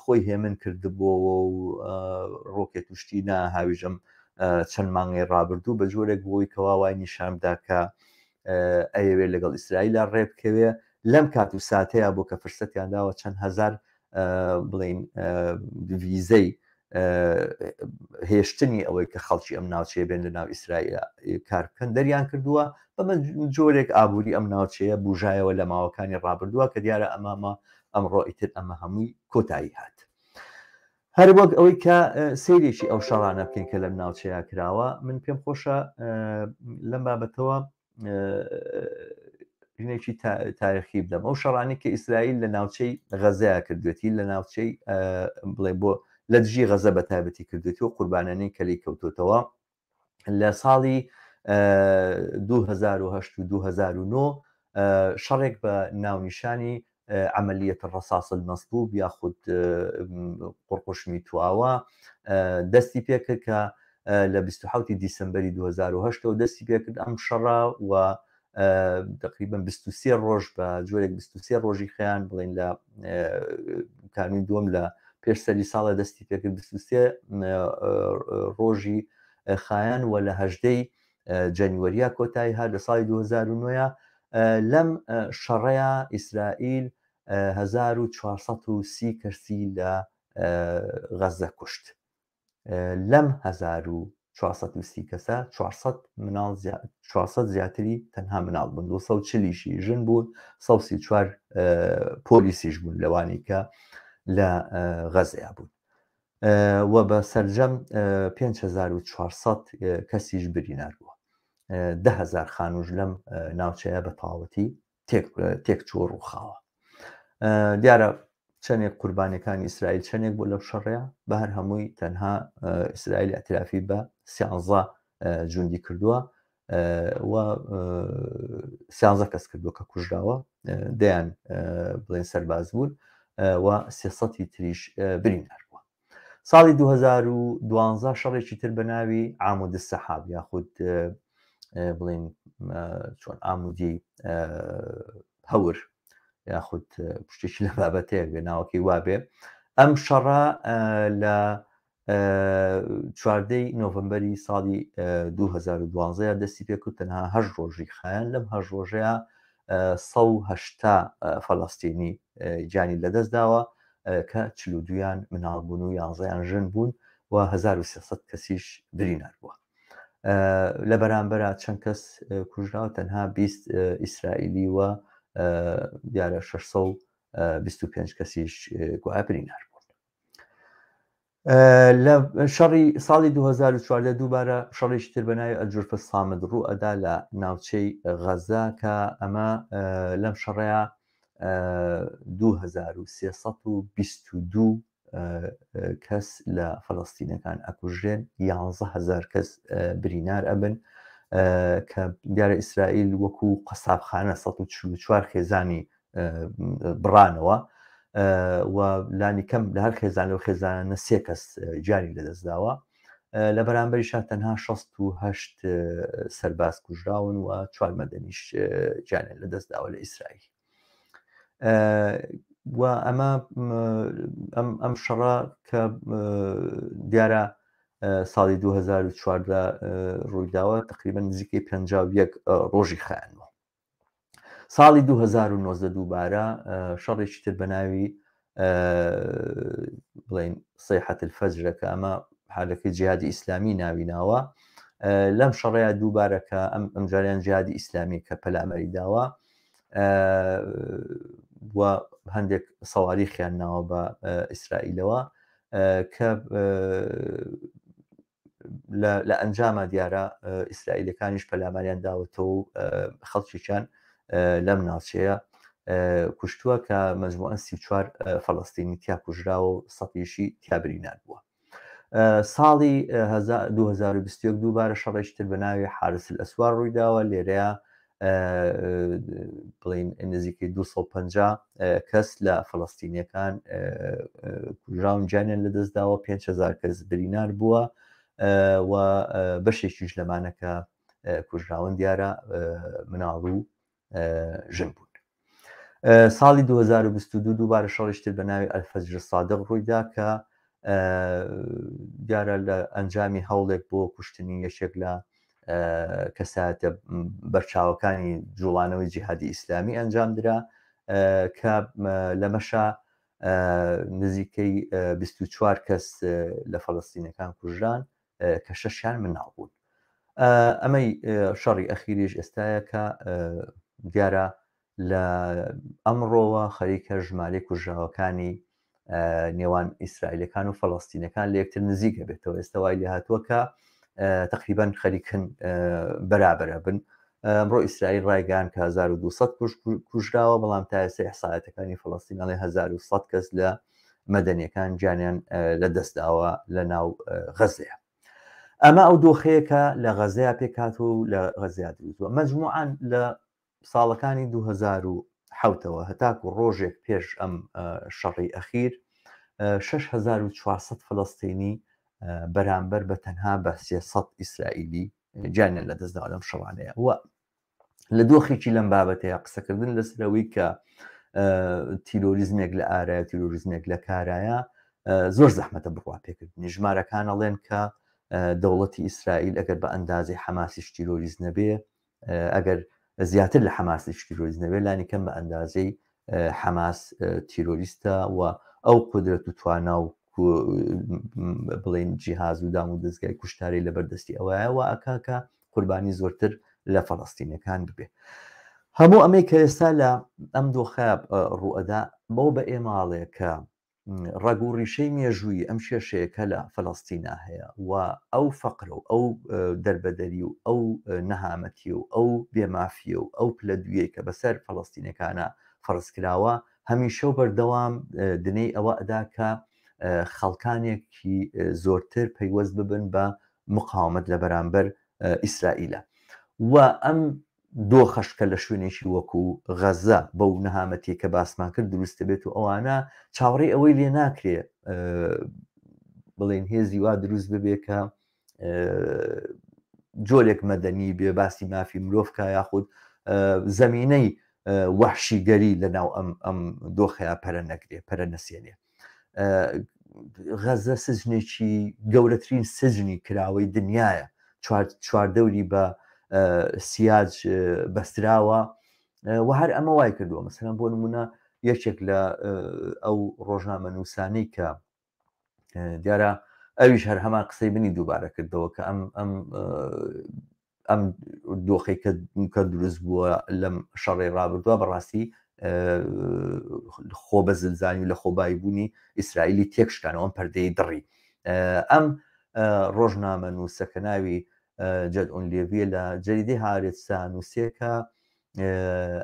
خۆی هێمن کردبووەوە و ڕۆکێت وشتی ناهاویژم چەند مانگی ڕابردوو بە جۆرێک بۆی کەوا وای نیشاندا کە ئەیەوێت لەگەڵ ئیسرائیلە ڕێبکەوێ لەم کات و ساتەیە بۆ کە فرسەتیان داوە چەند هەزار بڵین ڤیزەی هێشتنی ئەوەی کە خەڵکی ئەم ناوچەیە بێن لە ناو ئیسرائیل کار بکەن دەریان کردووە بەمە جۆرێک ئابووری ئەم ناوچەیە بژایەوە لە ماوەکانی ڕابردووە کە دیارە ئەمامە ئەمڕۆ ئیتر ئەمە هەمووی کۆتایی هات. هەر وەک ئەوەی کە سەیرێکی ئەو شەڕانە بکەین کە لەم ناوچەیە کراوە من پێم خۆشە لەم بابەتەوە ژنێکی تاریخی بدەم ئەو شەڕانی کە ئیسرائیل لە ناوچەی غەزەیە کردوێتی لە ناوچەی بڵێ بۆ لە دژی غەزە بە تایبەتی کردوێتی و قوربانانی کەلی کەوتوتەوە لە ساڵی 2008 و 2009 شەڕێک بە ناونیشانی عملیە الرصاص المصبوب یاخود قڕقشمی تواوە دەستی پێکرد کە لە 27 دیسمبەری 2008 دەستی پێکرد ئەم شەڕە و تقریبا 23 ڕۆژ بە جۆرێک 23 ڕۆژی خیان بڵین لە کانوی دووەم لە پێش سەری ساڵە دەستی پێکرد 23 ڕۆژی خایان و لە هەژدەی جەنوەریا کۆتایی هات لە ساڵی 2009 لەم شەڕەیە ئیسرائیل 1430 کەسی لە غەزە کوشت. لەم 1430 کەسە 400 مناڵ 400 زیاتری تەنها مناڵ بوون 240 ژن بوون 134 پۆلیسیش بوون لەوانی کە لە غەزەیا بوون. و بە سەرجەم 5400 کەسیش برینار بووە. 10هزار خانوش لەم ناوچەیە بە تەواوەتی تێکچووە ڕووخاوە. دیارە چەندێک قوربانیەکانی ئیسرائیل چەندێک بۆ لەو شەڕەیە بە هەر هەمووی تەنها ئیسرائیل اعترافی بە سیانزە جوندی کردووە و سیانزە کەس کردووە کە کوژراوە دەیان بڵێن سەرباز بوون و سێسەتی تریش بریندار بووە. ساڵی 2012 شەڕێکی تر بە ناوی عامود السحاب یاخود بڵین چۆن ئامودی هەور یاخود پشتێکی لە بابەتەیەک بێ ناوەکەی وابێ ئەم شەڕە لە چواردەی نۆڤمبەری ساڵی 2012 دەستی پێکرد تەنها هەش ڕۆژی خایەن لەم هەش ڕۆژەیە 180 فەلەستینی گیانی لەدەست داوە کە 42یان مناڵ بوون و یانزەیان ژن بوون و 1300 کەسیش برینار بووە. لە بەرامبەرا چەند کەس کوژراوە تەنها 20 ئیسرائیلی و دیارە 625 کەسیش گوایە برینار بوون. لە شەڕی ساڵی 2014 دووبارە شەڕێکی تر بە ناوی الجرف الصامد ڕوو ئەدا لە ناوچەی غەزە کە ئەمە لەم شەڕەیە 2322 کەس لە فەلەستینەکان ئەکوژرێن 11هزار کەس برینار ئەبن کە دیارە ئیسرائیل وەکو قەسابخانە 144 خێزانی بڕانەوە و لانی کەم لە هەر خێزان لەو خێزانە سێ کەس گیانی لەدەستداوە لە بەرامبەریشا تەنها 68 سەرباز کوژراون و چوار مەدەنیش گیانیان لەدەستداوە لە ئیسرائیل و ئەمە ئەم شەڕە کە دیارە ساڵی 2014 ڕوویداوە تقریبا نزیکەی 51 ڕۆژی خایەنەوە ساڵی 2019 دووبارە شەڕێکی تر بە ناوی بڵین سەیحەت الفەجرە کە ئەمە حالەکەی جیهادی ئیسلامی ناوی ناوە لەم شەڕەیە دووبارە کە ئەم ئەمجاریان جیهادی ئیسلامی کە پەلامەری داوە و هەندێک سەواریخیان ناوە بە ئیسرائیلەوە کە لە ئەنجاما دیارە ئیسرائیلەکانیش پەلاماریان داوەتەوە و خەڵکێکیان لەم ناوچەیە کوشتووە کە مەجموعەن 34 فەلەستینی تیا کوژراوە و سەتیشی تیا برینار بووە. ساڵی 2021 دووبارە شەڕێکی تر بە ناوی حارس الئەسوار ڕوویداوە لێرەیە بڵین نزیکەی 250 کەس لە فلستینیەکان کوژراون گیانیان لەدەستداوە 5هزار کەس برینار بووە و بەشێکیش لەمانە کە کوژراون دیارە مناڵ و ژن بوون. ساڵی 2022 دووبارە شەڕیشتر بە ناوی ئەلفەجر سادق ڕوویدا کە دیارە لە ئەنجامی هەوڵێک بۆ کوشتنی یەکێک لە کەسایەتە بەرچاوەکانی جوڵانەوەی جیهادی ئیسلامی ئەنجام درا کە لەمەشا نزیکەی 24 کەس لە فەلەستینەکان کوژران کە شەشیان مناڵ بوون. ئەمەی شەڕی ئەخیریش ئێستایە کە دیارە لە ئەمڕۆوە خەریکە ژمارەی کوژراوەکانی نێوان ئیسرائیلەکان و فەڵستینەکان لە یەکتر نزیکە بێتەوە ئێستا وای لێ هاتووە کە تقریبان خەریکن بەرابرە بن ئەمڕۆ ئیسرائیل ڕایگەیان کە 1200 کوژراوە بەڵام تا ئێستا ئیحسایەتەکانی فەڵستین ئەڵێ 1100 کەس لە مەدەنیەکان گیانیان لە دەستداوە لە ناو غەزەیە ئەمە ئەو دۆخەیە کە لە غەزەیە پێکهاتووە و لە غەزەیا دروست بووە مەجموعان لە ساڵەکانی 2007ەوە هەتاکو ڕۆژێک پێش ئەم شەڕی ئەخیر 6400 فلستینی بەرامبەر بە تەنها بە 300 ئیسرائیلی گیانیان لەدەستداوە لەم شەڕانەیە و لە دۆخێکی لەم بابەتەیە قسەکردن لەسەرەوەی کە تیرۆریزمێک لە ئارایە تیرۆریزمێک لە کارایە زۆر زەحمەتە بڕوا پێکردنی ژمارەکان ئەڵێن کە دەوڵەتی ئیسرائیل ئەگەر بە ئەندازەی حەماسیش تیرۆریست نەبێ ئەگەر زیاتر لە حەماسیش تیرۆریست نەبێ لانی کەم بە ئەندازەی حەماس تیرۆریستە و ئەو قودرەت و توانا و بڵێن جیهاز و دام و دەستگای کوشتاری لە بەردەستی ئەوایە و ئەکا کە قوربانی زۆرتر لە فەڵەستینەکان ببێ هەموو ئەمەی کە ئێستا لە ئەم دۆخە ڕوئەدا بەو بە ئێماڵێ کە ڕەگ و ڕیشەی مێژوویی ئەم کێشەیە کە لە فەلەستینا هەیە و ئەو فەقرە و ئەو دەربەدەری و ئەو نەهامەتی و ئەو بێمافیە و ئەو پلە دوویەی کە بەسەر فەلەستینەکانە فەرز کراوە هەمیشە و بەردەوام دنەی ئەوە ئەدا کە خەڵکانێکی زۆرتر پەیوەست ببن بە مقاومەت لە بەرامبەر ئیسرائیلە و ئەم دۆخەش کە لە شوێنێکی وەکو غەزە بەو نەهامەتیە کە باسمان کرد دروست دەبێت و ئەوانە چاوەڕێی ئەوەی لێ ناکرێ بڵێن هێزی وا دروست ببێ کە جۆرێک مەدەنی بێ باسی مافی مرۆڤ کا یاخود زمینەی وەحشیگەری لە ناو ئەم ئەم دۆخەیە پەرە نەگرێ پەرە نەسێنێ غەزە سجنێکی گەورەترین سجنی کراوەی دنیاە چواردەوری بە سیاج بەستراوە و هەر ئەمە وای کردووە مەسەلەن بۆ نمونە یەکێک لە ئەو ڕۆژنامە نووسانەی کە دیارە ئەویش هەر هەمان قسەی منی دووبارە کردەوە کە ئەم ئەم ئەم دۆخەی کە کە دروست بووە لەم شەڕی ڕابردووە بەڕاستی خۆ بە زلزانی و لە خۆبایی بوونی ئیسرائیلی تێکشکانەوە ئەم پەردەی دڕی ئەم ڕۆژنامە نووسە کە ناوی جەدعون لێڤیە لە جەریدەی هارێتسا نووسێکە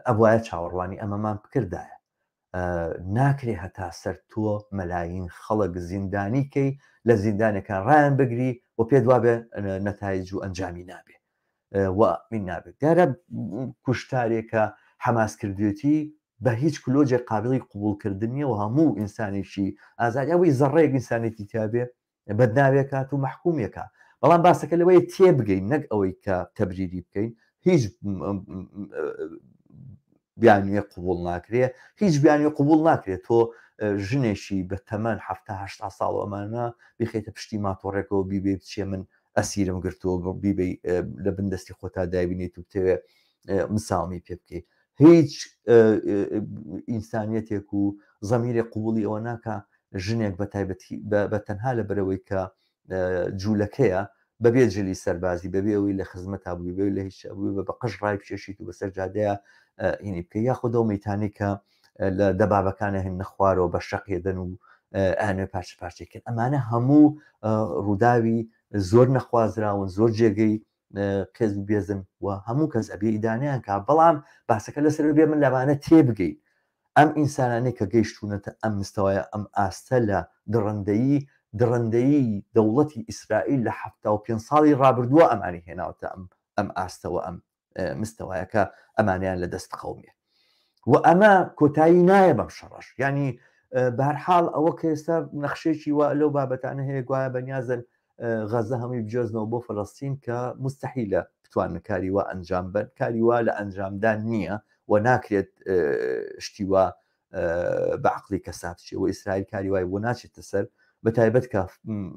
ئەبواە چاوەڕوانی ئەمەمان بکردایە ناکرێ هەتا سەر تۆ مەلاین خەڵک زیندانی کەی لە زیندانێکان ڕایان بگری و پێت وابێ نەتایج و ئەنجامی نابێ و من نابێت دیارە کوشتارێکە حەماس کردوێتی بە هیچ کلۆجێک قابلی قوبولکردن نییە و هەموو ئینسانێکی ئازادی ئەوەی زەڕەیەک ئینسانێتی تیابێ بەدناوێکات و مەحکومێکە بەڵام باسەکە لەوەیە تێبگەین نەک ئەوەی کە تەبریری بکەین هیچ بیانوێ قوبول ناکرێ هیچ بیانوێ قوبول ناکرێت تۆ ژنێکی بە تەمەن ه ساڵ ئەمانە بخیتە پشتی ماتۆڕێکەوە بیبێ بچێ من ئەسیرم گرتووە بیبێ لە بن دەستی خۆتا دایبینیت و بتەوێ مساومی پێ بکەیت هیچ ئینسانیەتێک و زەمیرێک قوبولی ئەوە ناکە ژنێک بە تایبەتی بە تەنها لە بەرەوەی کە جوولەکەیە بەبێ جلی سەربازی بەبێ ئەوەی لە خزمەتا بووی بێ لە هیچ بووی بە قژ ڕای بکێشیت و بەسەر جادەیە هینی بکە یاخود ئەو میتانی کە لە دەبابەکانە هێن نەخوارەوە بە شەقێدەن و ئەنوێ پارچە پارچەکرد ئەمانە هەموو ڕووداوی زۆر نەخوازراون زۆر جێگەی قێز و بێزن و هەموو کەس ئەبێ ئیدانەیان کا بەڵام باسەکە لەسەر بێ من لەمانە تێبگەین ئەم ئینسانانەی کە گەیشتوونەتە ئەم مستەوایە ئەم ئاستە لە دڕندەیی دڕندەیی دەوڵەتی ئیسرائیل لە 75 ساڵی ڕابردووە ئەمانی هێناوتە ئەم ئەم ئاستەوە ئەم. مستەوایە کە ئەمانیان لە دەست بقەومێ و ئەمە کۆتایی نایە بەم شەڕەش ینی بەهرحاڵ ئەوە کە ئێستا نەخشێکی وا لەو بابەتانە هەیە گوایە بەنیازن غەزە هەمووی بگوێزنەوە بۆ فەلەستین کە مستحیلە بتوانن کاری وا ئەنجام بەن کاری وا لە ئەنجامدان نییە و ناکرێت شتی وا بە عقلی کەسا بچێ و ئیسرائیل کاری وای بۆ ناچێتە سەر بە تایبەت کە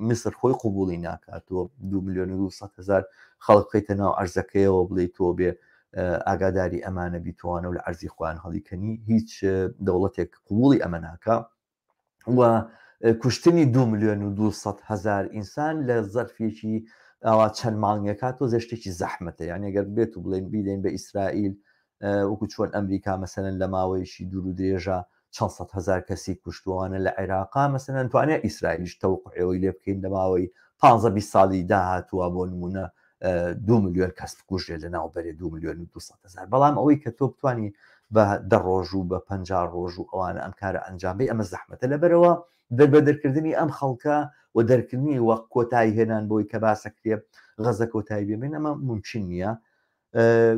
میسر خۆی قوبولی ناکات و 2 میلیۆن و 200 هزار خەڵک بخەیتە ناو ئەرزەکەیەوە بڵێ تۆ بێ ئاگاداری ئەمانە بیتوانە و لە ئەرزی خۆیان هەڵیکەنی هیچ دەوڵەتێک قوبولی ئەمە ناکە و کوشتنی 2 میلیۆن و 200 هزار ئینسان لە زەرفێکی ئەوە چەند مانگەکە تۆ شتێکی زەحمەتە یعنی گەر بێت و بڵێن بیدەین بە ئیسرائیل وەکو چۆن ئەمریکا مەسەلەن لە ماوەیەکی دوور و درێژە چەند 100 هزار کەسی کوشتوانە لە عێراقا مەسەلەن توانێت ئیسرائیلیش تەوقعەوەی لێ بکەین لە ماوەی 15 20 ساڵی داهاتووە بۆ نمونە دو میلیۆن کەس بکوژێ لە ناو بەرێ دو میلیۆن و 200 هزار بەڵام ئەوەی کە تۆ بتانی بە دە ڕۆژ و بە 50 ڕۆژ و ئەوانە ئەم کارە ئەنجام بەی ئەمە زەحمەتە لەبەرەوە دەربەدەرکردنی ئەم خەڵکە و دەرکردنی وەک کۆتایی هێنان بۆی کە باسەکرێ غەزە کۆتایی بێن ئەمە ممکن نییە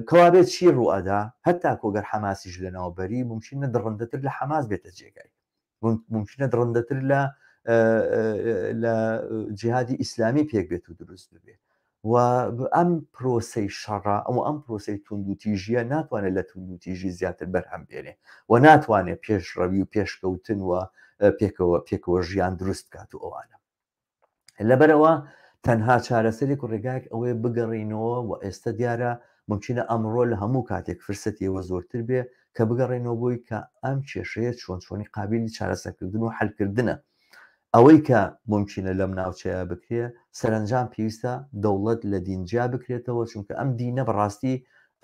کەوابێت چی ڕوئەدا هەتا کۆگەر حەماسیش لەناو بەری ممکنە دڕندەتر لە حەماس بێتە جێگای ممکنە دڕندەتر لە لە جیهادی ئیسلامی پێک بێت و دروست ببێ و ئەم پرۆسەی شەڕە ئەو ئەم پرۆسەی توندوتیژیە ناتوانێت لە توندوتیژی زیاتر بەرهەم بێنێ و ناتوانێت پێشڕەوی و پێشکەوتن و پێکەوە پێکەوە ژیان دروست بکات و ئەوانە لەبەرئەوە تەنها چارەسەرێک و ڕێگایەک ئەوەیە بگەڕێینەوە و ئێستا دیارە ممکنە ئەمڕۆ لە هەموو کاتێک فرسەتی ئێوە زۆرتر بێ کە بگەڕێنەوە بۆی کە ئەم کێشەیە چۆن چۆنی قابلی چارەسەرکردن و حلکردنە ئەوەی کە ممکنە لەم ناوچەیە بکرێ سەرنجام پێویستە دەوڵەت لە دین جیا بکرێتەوە چونکە ئەم دینە بەڕاستی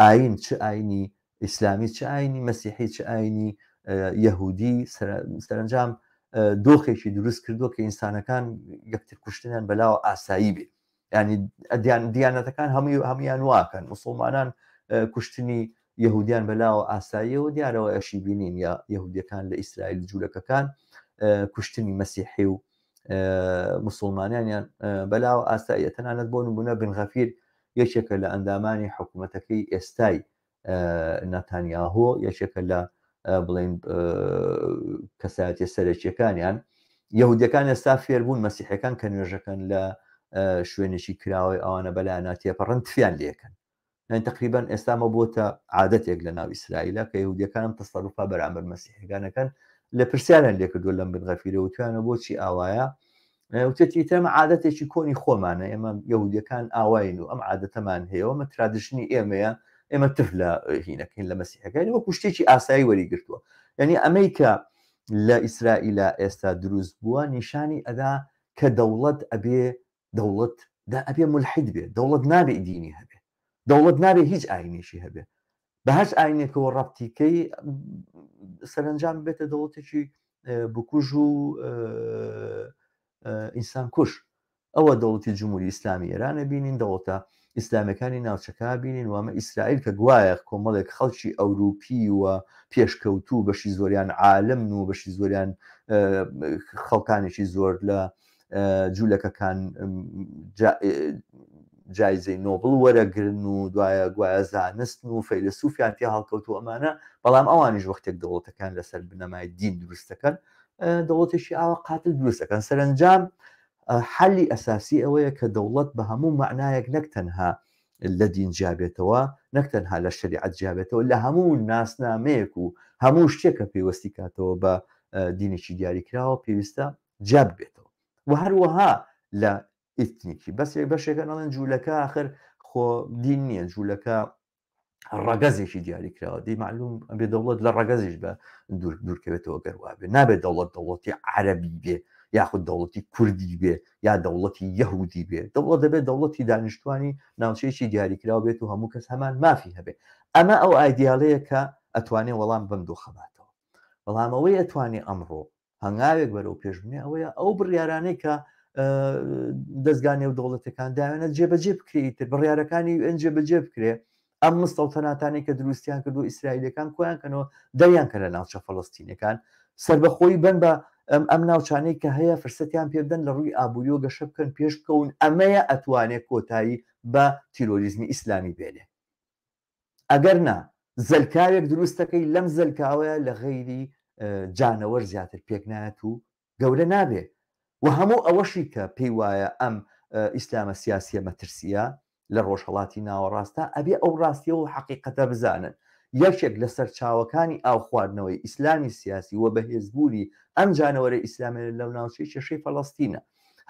ئاین چ ئاینی ئیسلامی چ ئاینی مەسیحی چ ئاینی یەهودی سەرنجام دۆخێکی دروست کردووە کە ئینسانەکان یەکتر کوشتنیان بەلاوە ئاسایی بێ ینی دیانەتەکان هەمووی هەمویان واکەن مسلمانان کوشتنی یهودیان بەلاوە ئاساییەوە دیارەوە ئەشی بینین یا یهودیەکان لە ئیسرائیل جوولەکەکان کوشتنی مەسیحی و مسلمانیان بەلاوە ئاساییە تەنانەت بۆ نمونە بن غەفیر یەکێکە لە ئەندامانی حکوومەتەکەی ئێستای ناتانیاهۆ یەکێکە لە بڵین کەسایەتە سەرەکیەکانیان یهودەکان ئێستا فێربوون مەسیحەکان کە نوێژەکەن لە شوێنێکی کراوەی ئەوانە بەلایەنە تێپەڕن تفیان لەکەن یعنی تقریبا ئێستا مە بۆتە عادەتێک لە ناو ئیسرائیلە کە یهودیەکانم تەسەروفا بەرامبەر مەسیحەکانەکەن لە پرسیاران لێکردووە لەم بن غەفیرە وتویانە بۆچی ئاوایە وتێتی ئیتر ئەمە عادەتێکی کۆنی خۆمانە ئێمە یەهودیەکان ئاواین و ئەم عادەتەمان هەیە ئەمە tradition ی ئێمەیە ئێمە تف لە هینەکەین لە مەسیحەکانی وەکو شتێکی ئاسایی وەری گرتووە یعنی ئەمەی کە لە ئیسرائیلا ئێستا دروست بووە نیشانی ئەدا کە دەوڵەت ئەبێ دەوڵەت دا ئەبێ ملحید بێ دەوڵەت نابێ دینی هەبێ دەوڵەت نابێ هیچ ئاینێکی هەبێ بە هەر ئاینێکەوە ڕەبتیکەی سەرنجام بێتە دەوڵەتێکی بکوژ و ئینسان کوش ئەوە دەوڵەتی جمهوری ئیسلامی ئێرانە بینین دەوڵەتە ئیسلامەکانی ناوچەکە بینین وامە ئیسرائیل کە گوایە کۆمەڵێک خەڵکی ئەوروپی و پێشکەوتوو بەشی زۆریان عالمن و بەشی زۆریان خەڵکانێکی زۆر لە جوولەکەکان جایزەی نۆبڵ وەرەگرن و دوایە گوایە زانستن و فەیلەسوفیان تێ هەڵکەوتو ئەمانە بەڵام ئەوانیش وەختێک دەوڵەتەکان لەسەر بنەمای دین دروستەکەن دەوڵەتێکی ئاوا قاتل دروستەکەن سەرنجام حەلی ئەساسی ئەوەیە کە دەوڵەت بە هەموو معنایەک نەک تەنها لە دین جیابێتەوە نەک تەنها لە شریعەت جیابێتەوە لە هەموو ناسنامەیەک و هەموو شتێک کە پەیوەستی کاتەوە بە دینێکی دیاریکراوە پێویستە جیا ببێتەوە و هەروەها لە ئیتنیکی بەس بەشێکە نەڵێن جوولەکە آخر خۆ دین نییە جوولەکە ڕەگەزێکی دیاریکراوە دی معلوم ئەبێ دەوڵەت لە ڕەگەزیش بە دوور دوورکەوێتەوە گەروە بێ نابێت دەوڵەت دەوڵەتی عەربی بێ یاخود دەوڵەتی کوردی بێ یا دەوڵەتی یەهودی بێ دەوڵەت دەبێت دەوڵەتی دانیشتوانی ناوچەیەکی دیاریکراو بێت و هەموو کەس هەمان مافی هەبێ ئەمە ئەو ئایدیالەیە کە ئەتوانێ وەڵام بەم دۆخەباتەوە بەڵام ئەوەی ئەتوانێ ئەمڕۆ هەنگاوێک بەرەو پێش بنێ ئەوەیە ئەو بڕیارانەی کە دەستگا نێودەوڵەتەکان داوێنە جێبەجێ بکرێت تر بڕیارەکانی ئەن جێبەجێ بکرێ ئەم مستەوتەناتانی کە دروستیان کردو ئیسرائیلەکان کۆیان کەنەوە دەریان کە لە ناوچە فەڵستینەکان سربەخۆی بن بە ئەم ئەم ناوچانەی کە هەیە فرسەتیان پێ بدەن لە ڕووی ئابووری و گەشە بکەن پێش بکەون ئەمەیە ئەتوانێت کۆتایی بە تیرۆریزمی ئیسلامی بێنێ. ئەگەر نا زەلکاوێک دروستەکەی لەم زەلکاوەیە لە غەیری جانەوەر زیاتر پێک نایەت و گەورە نابێ و هەموو ئەوەشی کە پێی وایە ئەم ئیسلامە سیاسیە مەترسیە لە ڕۆژهەڵاتی ناوەڕاستە ئەبێ ئەو ڕاستیە و حەقیقەتە بزانن یەکێک لە سەرچاوەکانی ئاو خواردنەوەی ئیسلامی سیاسی و بەهێزبوونی ئەم جانەوەرە ئیسلامیە لەو ناوچەی کێشەی فەڵەستینە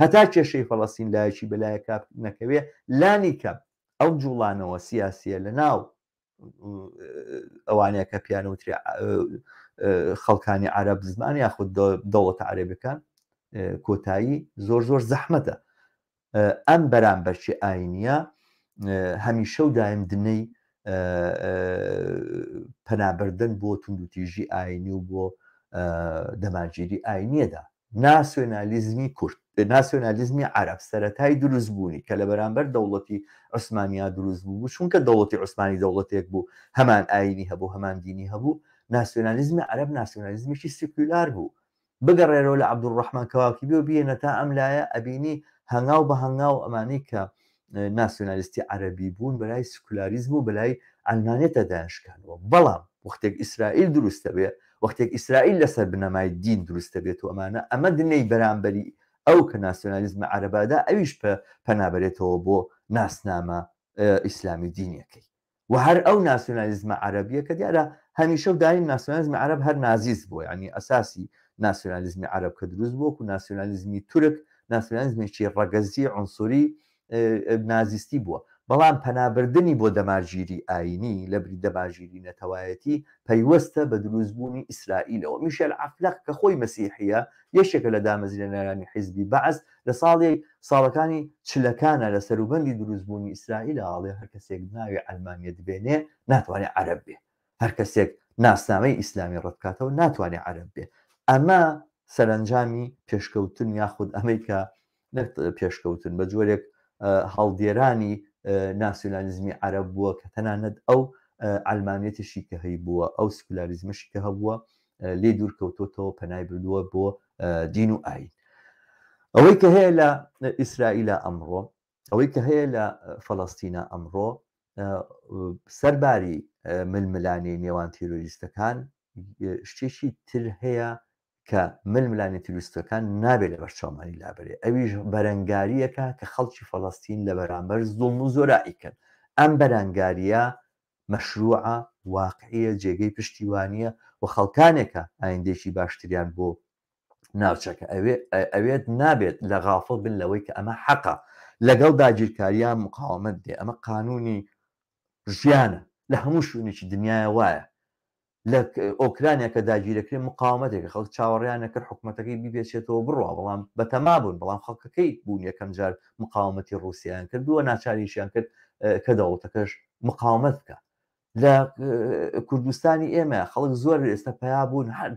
هەتا کێشەی فەڵەستین لایەکی بەلایەکا نەکەوێ لانی کەم ئەو جوڵانەوە سیاسیە لە ناو ئەوانەیە کە پیان وترێ خەڵکانی عەرەب زمان یاخود دەوڵەتە عەرەبەکان کۆتایی زۆر زۆر زەحمەتە ئەم بەرامبەرچی ئاینیە هەمیشە و دایم دنەی پەنابردن بۆ توندوتیژی ئاینی و بۆ دەمارگیری ئاینیەدا ناسیۆنالیزمی کورد، ناسیۆنالیزمی عەرەب سەرەتای دروست بوونی کە لە بەرامبەر دەوڵەتی عوسمانیا دروست بوو بوو، چونکە دەوڵەتی عوسمانی دەوڵەتێک بوو هەمان ئایینی هەبوو هەمان دینی هەبوو، ناسیۆنالیزمی عەرەب ناسیۆنالیزمێکی سیکولار بوو. بگەڕێرەوە لە عەبدولڕەحمان کەواکیبی و بیێنە تا ئەم لایە ئەبینی هەنگاو بە هەنگاو ئەمانەی کە ناسیۆنالیستی عەرەبی بوون بەلای سکولاریزم و بەلای عەلمانیەتە دایانشکاندووە بەڵام وەختێک ئیسرائیل دروست دەبێ وەختێک ئیسرائیل لەسەر بنەمای دین دروست دەبێت و ئەمانە ئەمە دنەی بەرامبەری ئەو کە ناسیۆنالیزمە عەرەبادا ئەویش پەنابەرێتەوە بۆ ناسنامە ئیسلامی دینیەکەی و هەر ئەو ناسیۆنالیزمە عەرەبیە کە دیارە هەمیشە و دایم ناسیۆنالیزمی عەرەب هەر نازیست بووە یعنی ئەساسی ناسیۆنالیزمی عەرەب کە دروست بووە و ناسیۆنالیزمی تورک ناسیۆنالیزمێکی ڕەگەزی عنسوری نازیستی بووە بەڵام پەنابردنی بۆ دەمارگیری ئایینی لە بری دەمارگیری نەتەوایەتی پەیوەستە بە دروستبوونی ئیسرائیلەوە. میشێل عەفلەق کە خۆی مەسیحییە یەکێکە لە دامەزرێنەرانی حیزبی بەعس لە ساڵی ساڵەکانی چلەکانە لە سەروبەندی دروستبوونی ئیسرائیلە ئەڵێ هەر کەسێک ناوی عەلمانیەت بێنێ ناتوانێ عەرەب بێ هەر کەسێک ناسنامەی ئیسلامی ڕەتبکاتەوە ناتوانێ عەرەب بێ ئەمە سەرەنجامی پێشکەوتن یاخود ئەمەی کە نەک پێشکەوتن بە جۆرێک هەڵدێرانی ناسیۆنالیزمی عەرەب بووە کە تەنانەت ئەو عەلمانیەتیشی کە هەیبووە ئەو سکولاریزمەشی کە هەبووە لێ دوور کەوتۆتەوە پەنای بردووە بۆ دین و ئاین ئەوەی کە هەیە لە ئیسرائیلە ئەمڕۆ ئەوەی کە هەیە لە فەلەستینە ئەمڕۆ سەرباری ململانێی نێوان تیرۆریستەکان شتێکی تر هەیە کە ململانێ تیرۆریستەکان نابێت لە بەرچاومانی لابرێ ئەویش بەرەنگاریەکە کە خەڵکی فەلەستین لە بەرامبەر زوڵم و زۆرائیکەن ئەم بەرەنگاریە مەشروعە واقعیە جێگەی پشتیوانیە و خەڵکانێکە ئایندێکی باشتریان بۆ ناوچەکە ئەوێ ئەوێت نابێت لە غافڵ بن لەوەی کە ئەمە حەقە لەگەڵ داگیرکاریان مقاومەت دێ ئەمە قانونی ژیانە لە هەموو شوێنێکی دنیاە وایە لە ئۆکرانیا کە داگیرەکرێ مقاومەتێکە خەڵک چاوەڕیان نەکرد حکوومەتەکەی بیپێچێتەوە بڕوا بەڵام بەتەما بوون بەڵام خەڵکەکەی بوون یەکەم جار مقاومەتی ڕووسیان کردووە ناچاریشیان کرد کە دەوڵەتەکەش مقاومەت بکە لە کوردستانی ئێمە خەڵک زۆر ئێستا پیا بوون هەر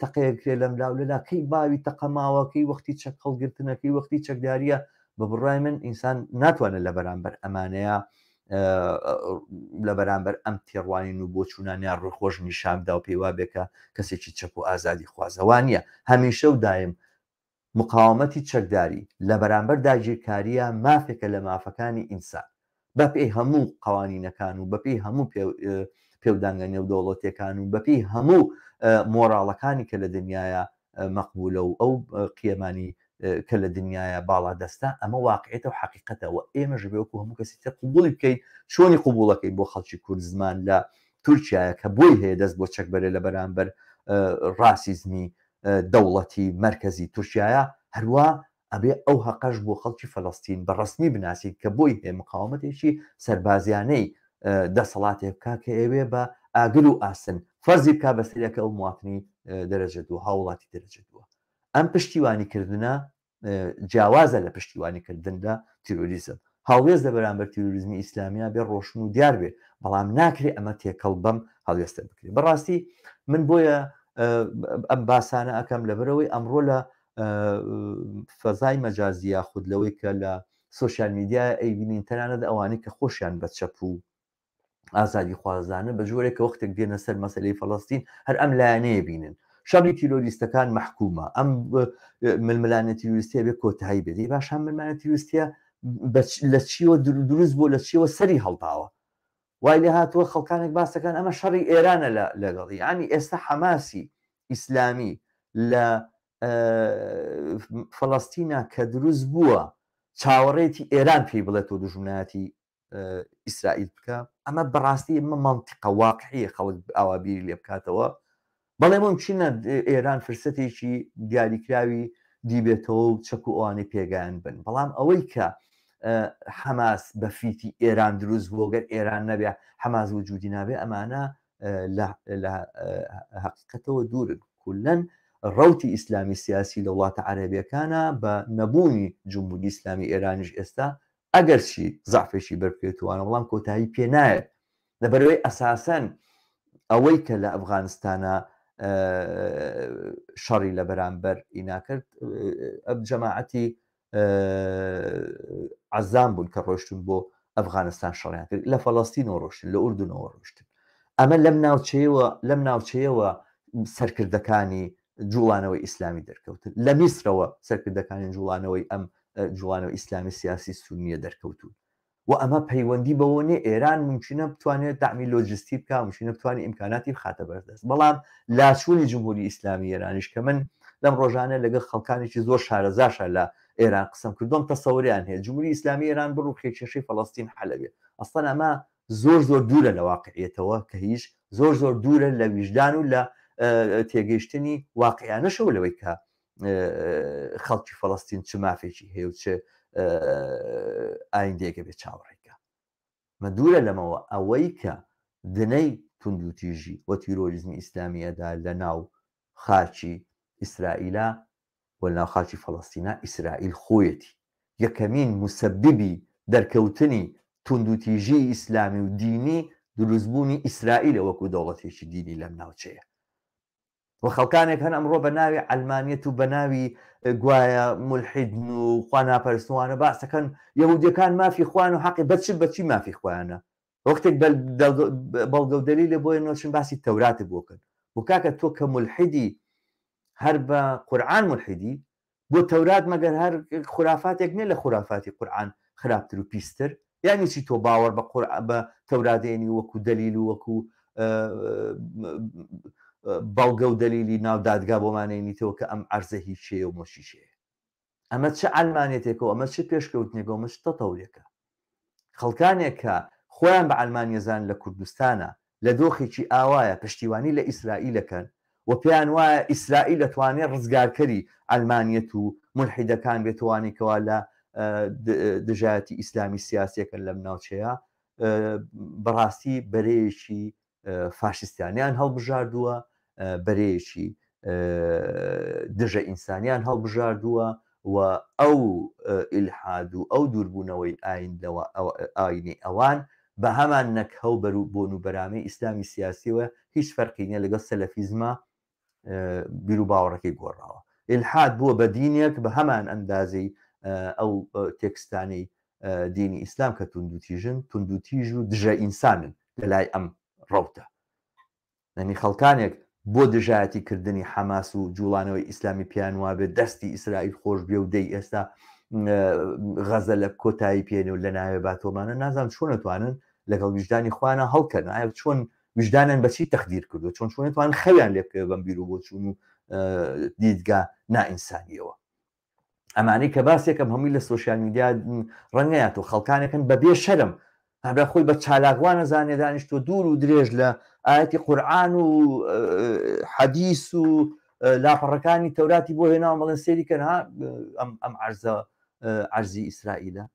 تەقەیەکرێ لەم لاو لەلا کەی باوی تەقەماوەکەی وەختی چەک هەڵگرتنەکەی وەختی چەکداریە بە بڕای من ئینسان ناتوانێت لە بەرامبەر ئەمانەیە لە بەرامبەر ئەم تێڕوانین و بۆچوونانیان ڕووی خۆش نیشان بدا و پێی وابێ کە کەسێکی چەپ و ئازادی خوازەوانە هەمیشە و دایم مقاومەتی چەکداری لە بەرامبەر داگیرکارییە مافێکە لە مافەکانی ئینسان بە پێی هەموو قەوانینەکان و بە پێی هەموو پێودانگە نێودەوڵەتیەکان و بە پێی هەموو مۆراڵەکانی کە لە دنیایا مەقبولە و ئەو قیەمانی کە لە دنیایا باڵا دەستە ئەمە واقعێتە و حەقیقەتە و ئێمەش بێ وەکو هەموو کەسی تر قبوڵی بکەین چۆنی قبوڵەکەی بۆ خەڵکی کورد زمان لە تورکیایە کە بۆی هەیە دەست بۆ چەک بەرێ لە بەرامبەر ڕاسیزمی دەوڵەتی مەرکەزی تورکیایە، هەروا ئەبێ ئەو هەقەش بۆ خەڵکی فەلەستین بە ڕەسمی بناسین کە بۆی هەیە مقاومەتێکی سەربازیانەی دەسەڵاتێک بکا کە ئەیەوێ بە ئاگر و ئاسن فەرزی بکا بەسەریا کە ئەو مواتنی دەرەجە دووە، هاووڵاتی دەرەجە دووە. ئەم پشتیوانی کردنە جیاوازە لە پشتیوانی کردن لە تیرۆریزم. هەڵوێست لە بەرامبەر تیرۆریزمی ئیسلامیا بێ ڕۆشن و دیار بێ، بەڵام ناکرێ ئەمە تێکەڵ بەم هەڵوێستە بکرێ. بەڕاستی من بۆیە ئەم باسانە ئەکەم لەبەرئەوەی ئەمڕۆ لە فەزای مەجازی یاخود لەوەی کە لە سۆشیال میدیا ئەیبینین تەنانەت ئەوانەی کە خۆشیان بە چەپ و ئازادیخوازانە بە جۆرێک کە وەختێک دێنە سەر مەسەلەی فەڵەستین هەر ئەم لایەنەیە بینن شەڕی تیرۆریستەکان مەحکومە ئەم ململانێ تیرۆریستیە بێ کۆتایی بێت باش ئەم ململانێ تیرۆریستیە لە چیەوە دروست بۆ لە چیەوە سەری هەڵداوە. وای لێ هاتووە خەڵکانێک باس دەکەن ئەمە شەڕی ئێرانە لە لەگەڵی یانی ئێستا حەماسی ئیسلامی لە فەڵەستینا کە دروست بووە چاوەڕێتی ئێران پێی بڵێت تۆ دوژمنایەتی ئیسرائیل بکە ئەمە بەڕاستی ئەمە مەنتیقە واقعیە خەڵک ئاوا بیری لێ بکاتەوە بەڵێ مومکینە ئێران فرسەتێکی دیاریکراوی دیبێتەوە و چەک و ئەوانەی پێگەیان بن، بەڵام ئەوەی کە حەماس بە فیتی ئێران دروست بووە گەر ئێران نەبێ حەماس وجودی نابێ ئەمانە لە حقیقەتەوە دوورن. کولەن ڕەوتی ئیسلامی سیاسی لە وڵاتە عەرەبیەکانە بە نەبوونی جمهوری ئیسلامی ئێرانیش ئێستا ئەگەرچی زەعفێکی بەربکەوێتوانە بەڵام کۆتایی پێ نایەت لەبەرئەوەی ئەساسەن ئەوەی کە لە ئەفغانستانە شەڕی لە بەرامبەر ئینا کرد ئەم جەماعەتی عەزام بوون کە ڕۆشتون بۆ ئەفغانستان شەڕیان کرد لە فەڵەستینەوە ڕۆشتن لە ئوردنەوە ڕۆشتن ئەمە لەم ناوچەیەوە لەم ناوچەیەوە سەرکردەکانی جوڵانەوەی ئیسلامی دەرکەوتن لە میسرەوە سەرکردەکانی جوڵانەوەی ئەم جوڵانەوە ئیسلامی سیاسی سونیە دەرکەوتون و ئەمە پەیوەندی بەوە نیە ئێران مومکینە بتوانێت دەعمی لۆجستی بکا مومکینە بتوانێت ئیمکاناتی بخاتە بەردەست بەڵام لاچوونی جمهوری ئیسلامی ئێرانیش کە من لەم ڕۆژانە لەگەڵ خەڵکانێکی زۆر شارەزاشە لە ئێران قسەم کردوم تەسەوریان هەیە جمهوری ئیسلامی ئێران بڕوخێ کێشەی فەڵەستین حەلەبێ ئەسڵەن ئەمە زۆر زۆر دوورە لە واقعیەتەوە کە هیچ زۆر زۆر دوورە لە ویژدان و لە تێگەیشتنی واقعیانەشەوە لەوەی کە خەڵکی فەڵەستین چ مافێکی هەیە و چ ئایندەیەکە بێ چاوەڕێکە مە دوورە لەمەوە ئەوەی کە دنەی توندوتیژی و تیرۆریزمی ئیسلامی ئەدا لە ناو خاکی ئیسرائیلا و لە ناو خاکی فەڵەستینا ئیسرائیل خۆیەتی یەکەمین موسەببی دەرکەوتنی توندوتیژی ئیسلامی و دینی دروستبوونی ئیسرائیلە وەکو دەوڵەتێکی دینی لەم ناوچەیە و خەڵکانێک هەن ئەمڕۆ بە ناوی عەلمانیەت و بە ناوی گوایە مولحیدن و خوا ناپەرستن وانە باس دەکەن یەهودیەکان مافی خۆیان و حەقی بە چ بەچی مافی خۆیانە وەختێک بەڵگە و دەلیلێ بۆیە نۆچن باسی تەوراتت بۆ کەن بۆ کاکە تۆ کە مولحیدی هەر بە قورعان مولحیدی بۆ تەورات مەگەر هەر خورافاتێک نیە لە خورافاتی قورعان خراپتر و پیستر؟ یانی چی تۆ باوەڕ بە قورعان بە تەورات دێنی وەکو دەلیل و وەکو بەڵگە و دەلیلی ناو دادگا بۆمان نێنیتەوە کە ئەم عەرزە هی کێیە و مڵکی کێیە؟ ئەمە چ عەلمانیەتێکە و ئەمە چ پێشکەوتنێکە و ئەمە چ تەتەورێکە؟ خەڵکانێک کە خۆیان بە عەلمانیەزان لە کوردستانا لە دۆخێکی ئاوایە پشتیوانی لە ئیسرائیلەکەن و پێیان وایە ئیسرائیل ئەتوانێ ڕزگارکەری عەلمانیەت و مولحیدەکان بێت وانەی کەوا لە دژایەتی ئیسلامی سیاسیەکەن لەم ناوچەیە بەڕاستی بەرەیەکی فاشیستیانیان هەڵبژاردووە، بەرەیەکی دژە ئینسانیان هەڵبژاردووە و ئەو ئیلحاد و ئەو دووربوونەوەی ئاین لەوە ئاینی ئەوان بە هەمان نەکهە و بەر و بۆن و بەرامەی ئیسلامی سیاسیەوە هیچ فەرقی نیە لەگەڵ سەلەفیزما بیروباوەڕەکەی گۆڕاوە. ئیلحاد بووە بە دینێک بە هەمان ئەندازەی ئەو تێکستانەی دینی ئیسلام کە توندوتیژن، توندوتیژ و دژە ئینسانن لەلای ئەم ڕەوتە. یانی خەڵکانێک بۆ دژایەتی کردنی حەماس و جوڵانەوەی ئیسلامی پێیان وابێت دەستی ئیسرائیل خۆش بێ و دەی ئێستا غەزە لە کۆتایی پێێنێ و لە ناوێ باتۆمانە نازانم چۆن ئەتوانن لەگەڵ ویژدانی خۆیانە هەڵکەن ئایا چۆن ویژدانیان بەچی تەخدیر کردو چۆن چۆن توان خەویان لێ بکەوێت بەم بیر و بۆچوون و دیدگا نائینسانیەوە ئەمانەی کە باسێکم هەمووی لە سۆشیال میدیا ڕەنگەیات و خەڵکانێکن بە بێ شەرم هەبە خۆی بە چالاکوانە زانێ دانیشتۆ دوور و درێژ لە ئاەتی قورآن و حەدیس و لاپەڕەکانی تەوراتی بۆ هێناوە بەڵێن سێری کەن ها ئەم ئەم عەرزە عەرزی ئیسرائیلە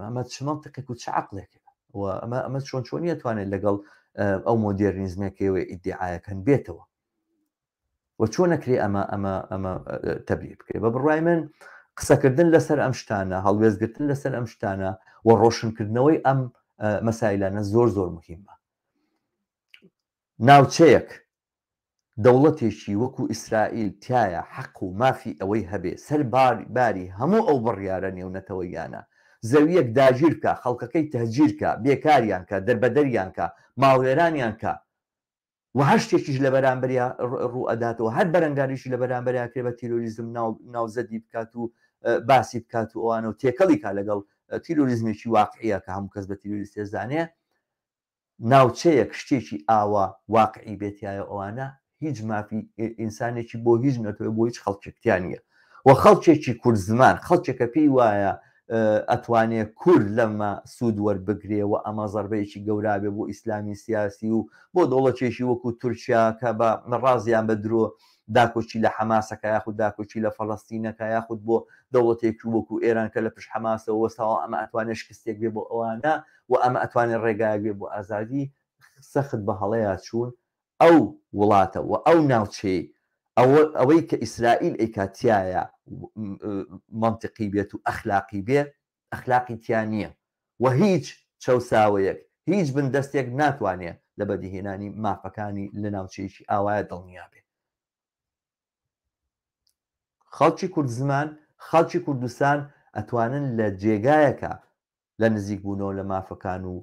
ئەمە چ مەنتقێک و چ عەقڵێکە و ئەمە ئەمە چۆن چۆنیە توانێت لەگەڵ ئەو مۆدێرنیزمێکەوە ئیدعاەکەن بێتەوە و چۆن نەکرێ ئەمە ئەمە ئەمە تەبریر بکرێ بە بڕای من قسەکردن لەسەر ئەم شتانە هەڵوێستگرتن لەسەر ئەم شتانە و ڕۆشنکردنەوەی ئەم مەسایلانە زۆر زۆر مهمە ناوچەیەک دەوڵەتێکی وەکو ئیسرائیل تایە حەق و مافی ئەوەی هەبێ سەر باری هەموو ئەو بڕیارە نێونەتەوەییانە زەویەک داگیر بکا خەڵکەکەی تەهجیر کا بێکاریان کا دەربەدەریان کا ماڵوێرانیان کا و هەر شتێکیش لە بەرامبەریا ڕوو ئەداتەوە هەر بەرەنگاریشی لە بەرامبەریا کرێ بە تیرۆریزم ناو ناوزەدی بکات و باسی بکات و ئەوانە و تێکەڵی کا لەگەڵ تیرۆریزمێکی واقعیە کە هەموو کەس بە تیرۆریست ئەزانێ. ناوچەیەک شتێکی ئاوا واقعی بێتایە ئەوانە هیچ مافی ئینسانێکی بۆ هیچ نەتەوە بۆ هیچ خەڵکێک تیا نییە و خەڵکێکی کورد زمان خەڵکێکە پێی وایە ئەتوانێ کورد لەمە سوود وەربگرێ و ئەمە زەربەیەکی گەورا بێ بۆ ئیسلامی سیاسی و بۆ دەوڵەتێکی وەکو تورکیا کە بە ڕازیان بە درۆ داکۆکی لە حەماسەکە یاخود داکۆکی لە فەلەستینەکە یاخود بۆ دەوڵەتێکی وەکو ئێران کە لە پشت حەماسەوە وەستاوە ئەمە ئەتوانێ شکستێک بێ بۆ ئەوانە و ئەمە ئەتوانێ ڕێگایەک بێ بۆ ئازادی سەخت بە هەڵەیا چوون ئەو وڵاتە و ئەو ناوچەیەی ئەوەی کە ئیسرائیل ئەیکات تیایا مەنتقی بێت و ئەخلاقی بێ ئەخلاقی تیا نییە و هیچ چەوساوەیەک هیچ بندەستێک ناتوانێ لە بەدیهێنانی مافەکانی لە ناوچەیەکی ئاوایە دڵنیا بێ. خەڵکی کوردزمان، خەڵکی کوردستان ئەتوانن لە جێگایەکا لە نزیک بوونەوە لە مافەکان و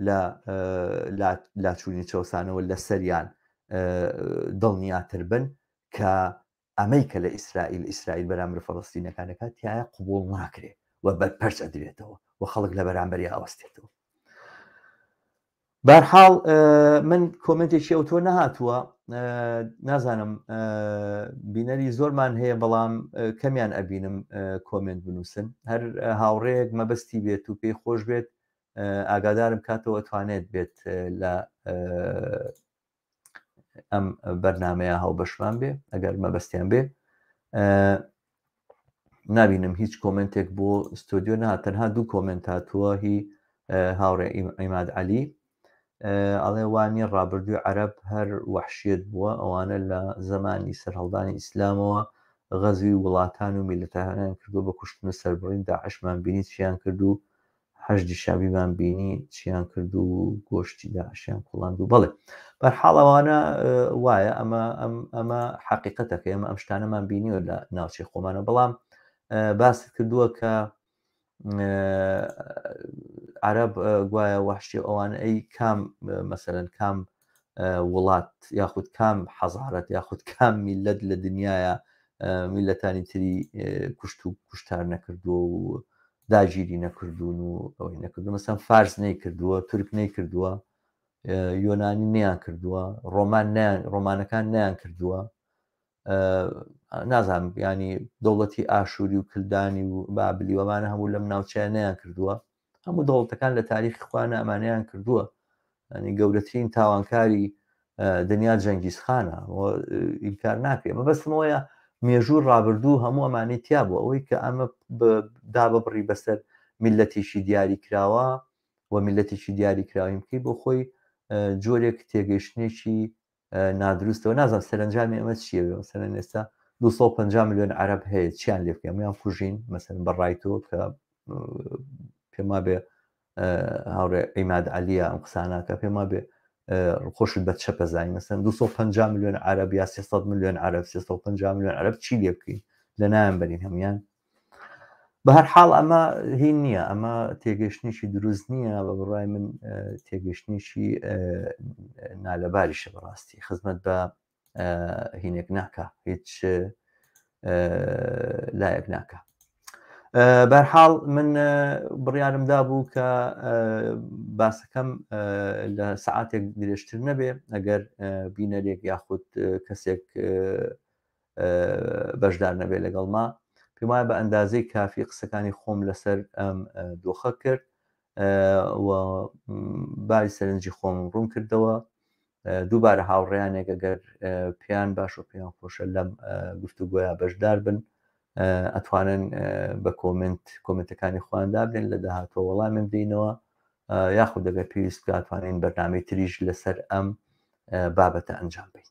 لە لاچوونی چەوسانەوە لە سەریان دڵنیاتر بن کە ئەمەی کە لە ئیسرائیل ئیسرائیل بەرامبەر فەڵەستینەکانەکە تایە قوبوڵ ناکرێ و بەرپەرچ ئەدرێتەوە و خەڵک لە بەرامبەری ئاوەستێتەوە. بارحاڵ من کۆمنتێکی ئەو تۆ نەهاتووە نازانم بینەری زۆرمان هەیە بەڵام کەمیان ئەبینم کۆمنت بنووسن هەر هاوڕێیەک مەبەستی بێت و پێی خۆش بێت ئاگادارم کاتەوە توانێت بێت لە ئەم بەرنمەیە هاوبەشمان بێ ئەگەر مەبەستیان بێ نابینم هیچ کۆمنتێک بۆ ستۆدیۆ نا تەنها دوو کۆمنت هاتووە هی هاوڕێ عیماد عەلی ئەڵێ وانە ڕابردووی عەرەب هەر وەحشیت بووە ئەوانە لە زمانی سەرهەڵدانی ئیسلامەوە غەزوی وڵاتان و میلەتانیان کردو بە کوشتن و سەربڕین داعشمان بینی چیان کرد و حەشدی شەعبیمان بینی چیان کرد و گۆشتی داعشیان کوڵاند و بەڵێ بەرحاڵ ئەوانە وایە ئەمە ئەمە حەقیقەتەکە ئێمە ئەم شتانەمان بینیوە لە ناوچەی خۆمانە بەڵام باست کردووە کە عرب گوایە وەحشی ئەوان ئەی کام مەسەرەن کام وڵات یاخود کام حەزارەت یاخود کام میلەت لە دنیاە میلەتانی تری کوشت و کوشتار نەکردووە و داگیری نەکردوون و ئەوەی نەکردو مەسەن فارس نەیکردووە تورک نەیکردووە یۆنانی نیان کردووە ڕۆمان نیان ڕۆمانەکان نیان کردووە نازانم ینی دەوڵەتی ئاشووری و کلدانی و بابلی وەمانە هەموو لەم ناوچەیە نیان کردووە هەموو دەوڵەتەکان لە تاریخی خۆیان ئەمانەیان کردووە ینی گەورەترین تاوانکاری دنیا جەنگیزخانە ئینکار ناکرێ مەبەستمەوەیە مێژوو ڕابردوو هەموو ئەمانەی تیا بوو ئەوەی کە ئەمە داببڕی بەسەر میلەتێکی دیاری کراوە و میلەتێکی دیاری کراویم بکەی بۆ خۆی جۆرێک تێگەیشتنێکی نادروستەوە نازانم سەرنجامی ئەمە چییە مەسەلەن ئێستا 250 میلیۆن عەرەب هەیە چیان لێ بکەم یان کوژین مەسەلەن بە ڕای تۆ کە پێم وابێ هاوڕێ عیماد عەلیە ئەم قساناکە پێم وابێ خۆشت بە چەپە زانی مەسەن 250 میلیۆن عەرەب یا 300 میلیۆن عەرەب 350 میلیۆن عەرەب چی لێ بکەین لە نایان بەرین هەمویان بە هەر حاڵ ئەمە هین نییە ئەمە تێگەشتنیشی دروست نییە بە بڕای من تێگەشتنیشی نالەباریشە بەڕاستی خزمەت بە هینێک ناکە هیچ لایەک ناکە بەرحاڵ من بڕیارم دابوو کە باسەکەم لە سعاتێک درێژتر نەبێ ئەگەر بینەرێک یاخود کەسێک بەشدار نەبێت لەگەڵما پێم وایە بە ئەندازەی کافی قسەکانی خۆم لەسەر ئەم دۆخە کرد و باری سەرنجی خۆم ڕوون کردەوە دووبارە هاوڕێیانێک ئەگەر پێیان باش و پێیان خۆشە لەم گفتوگۆیا بەشدار بن ئەتوانن بە کۆمنت کۆمنتەکانی خۆیان دابنێن لە داهاتوە وەڵامم بدەینەوە یاخود دەگەر پێویست بکاتوانین بەرنامەی تریش لەسەر ئەم بابەتە ئەنجام بین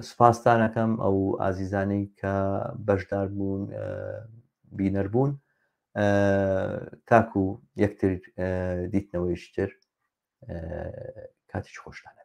سوپاستان ئەکەم ئەو ئازیزانەی کە بەشدار بوون بینەر بوون تاکو یەکتر دیتنەوەیشتر کاتیش خۆشتانە.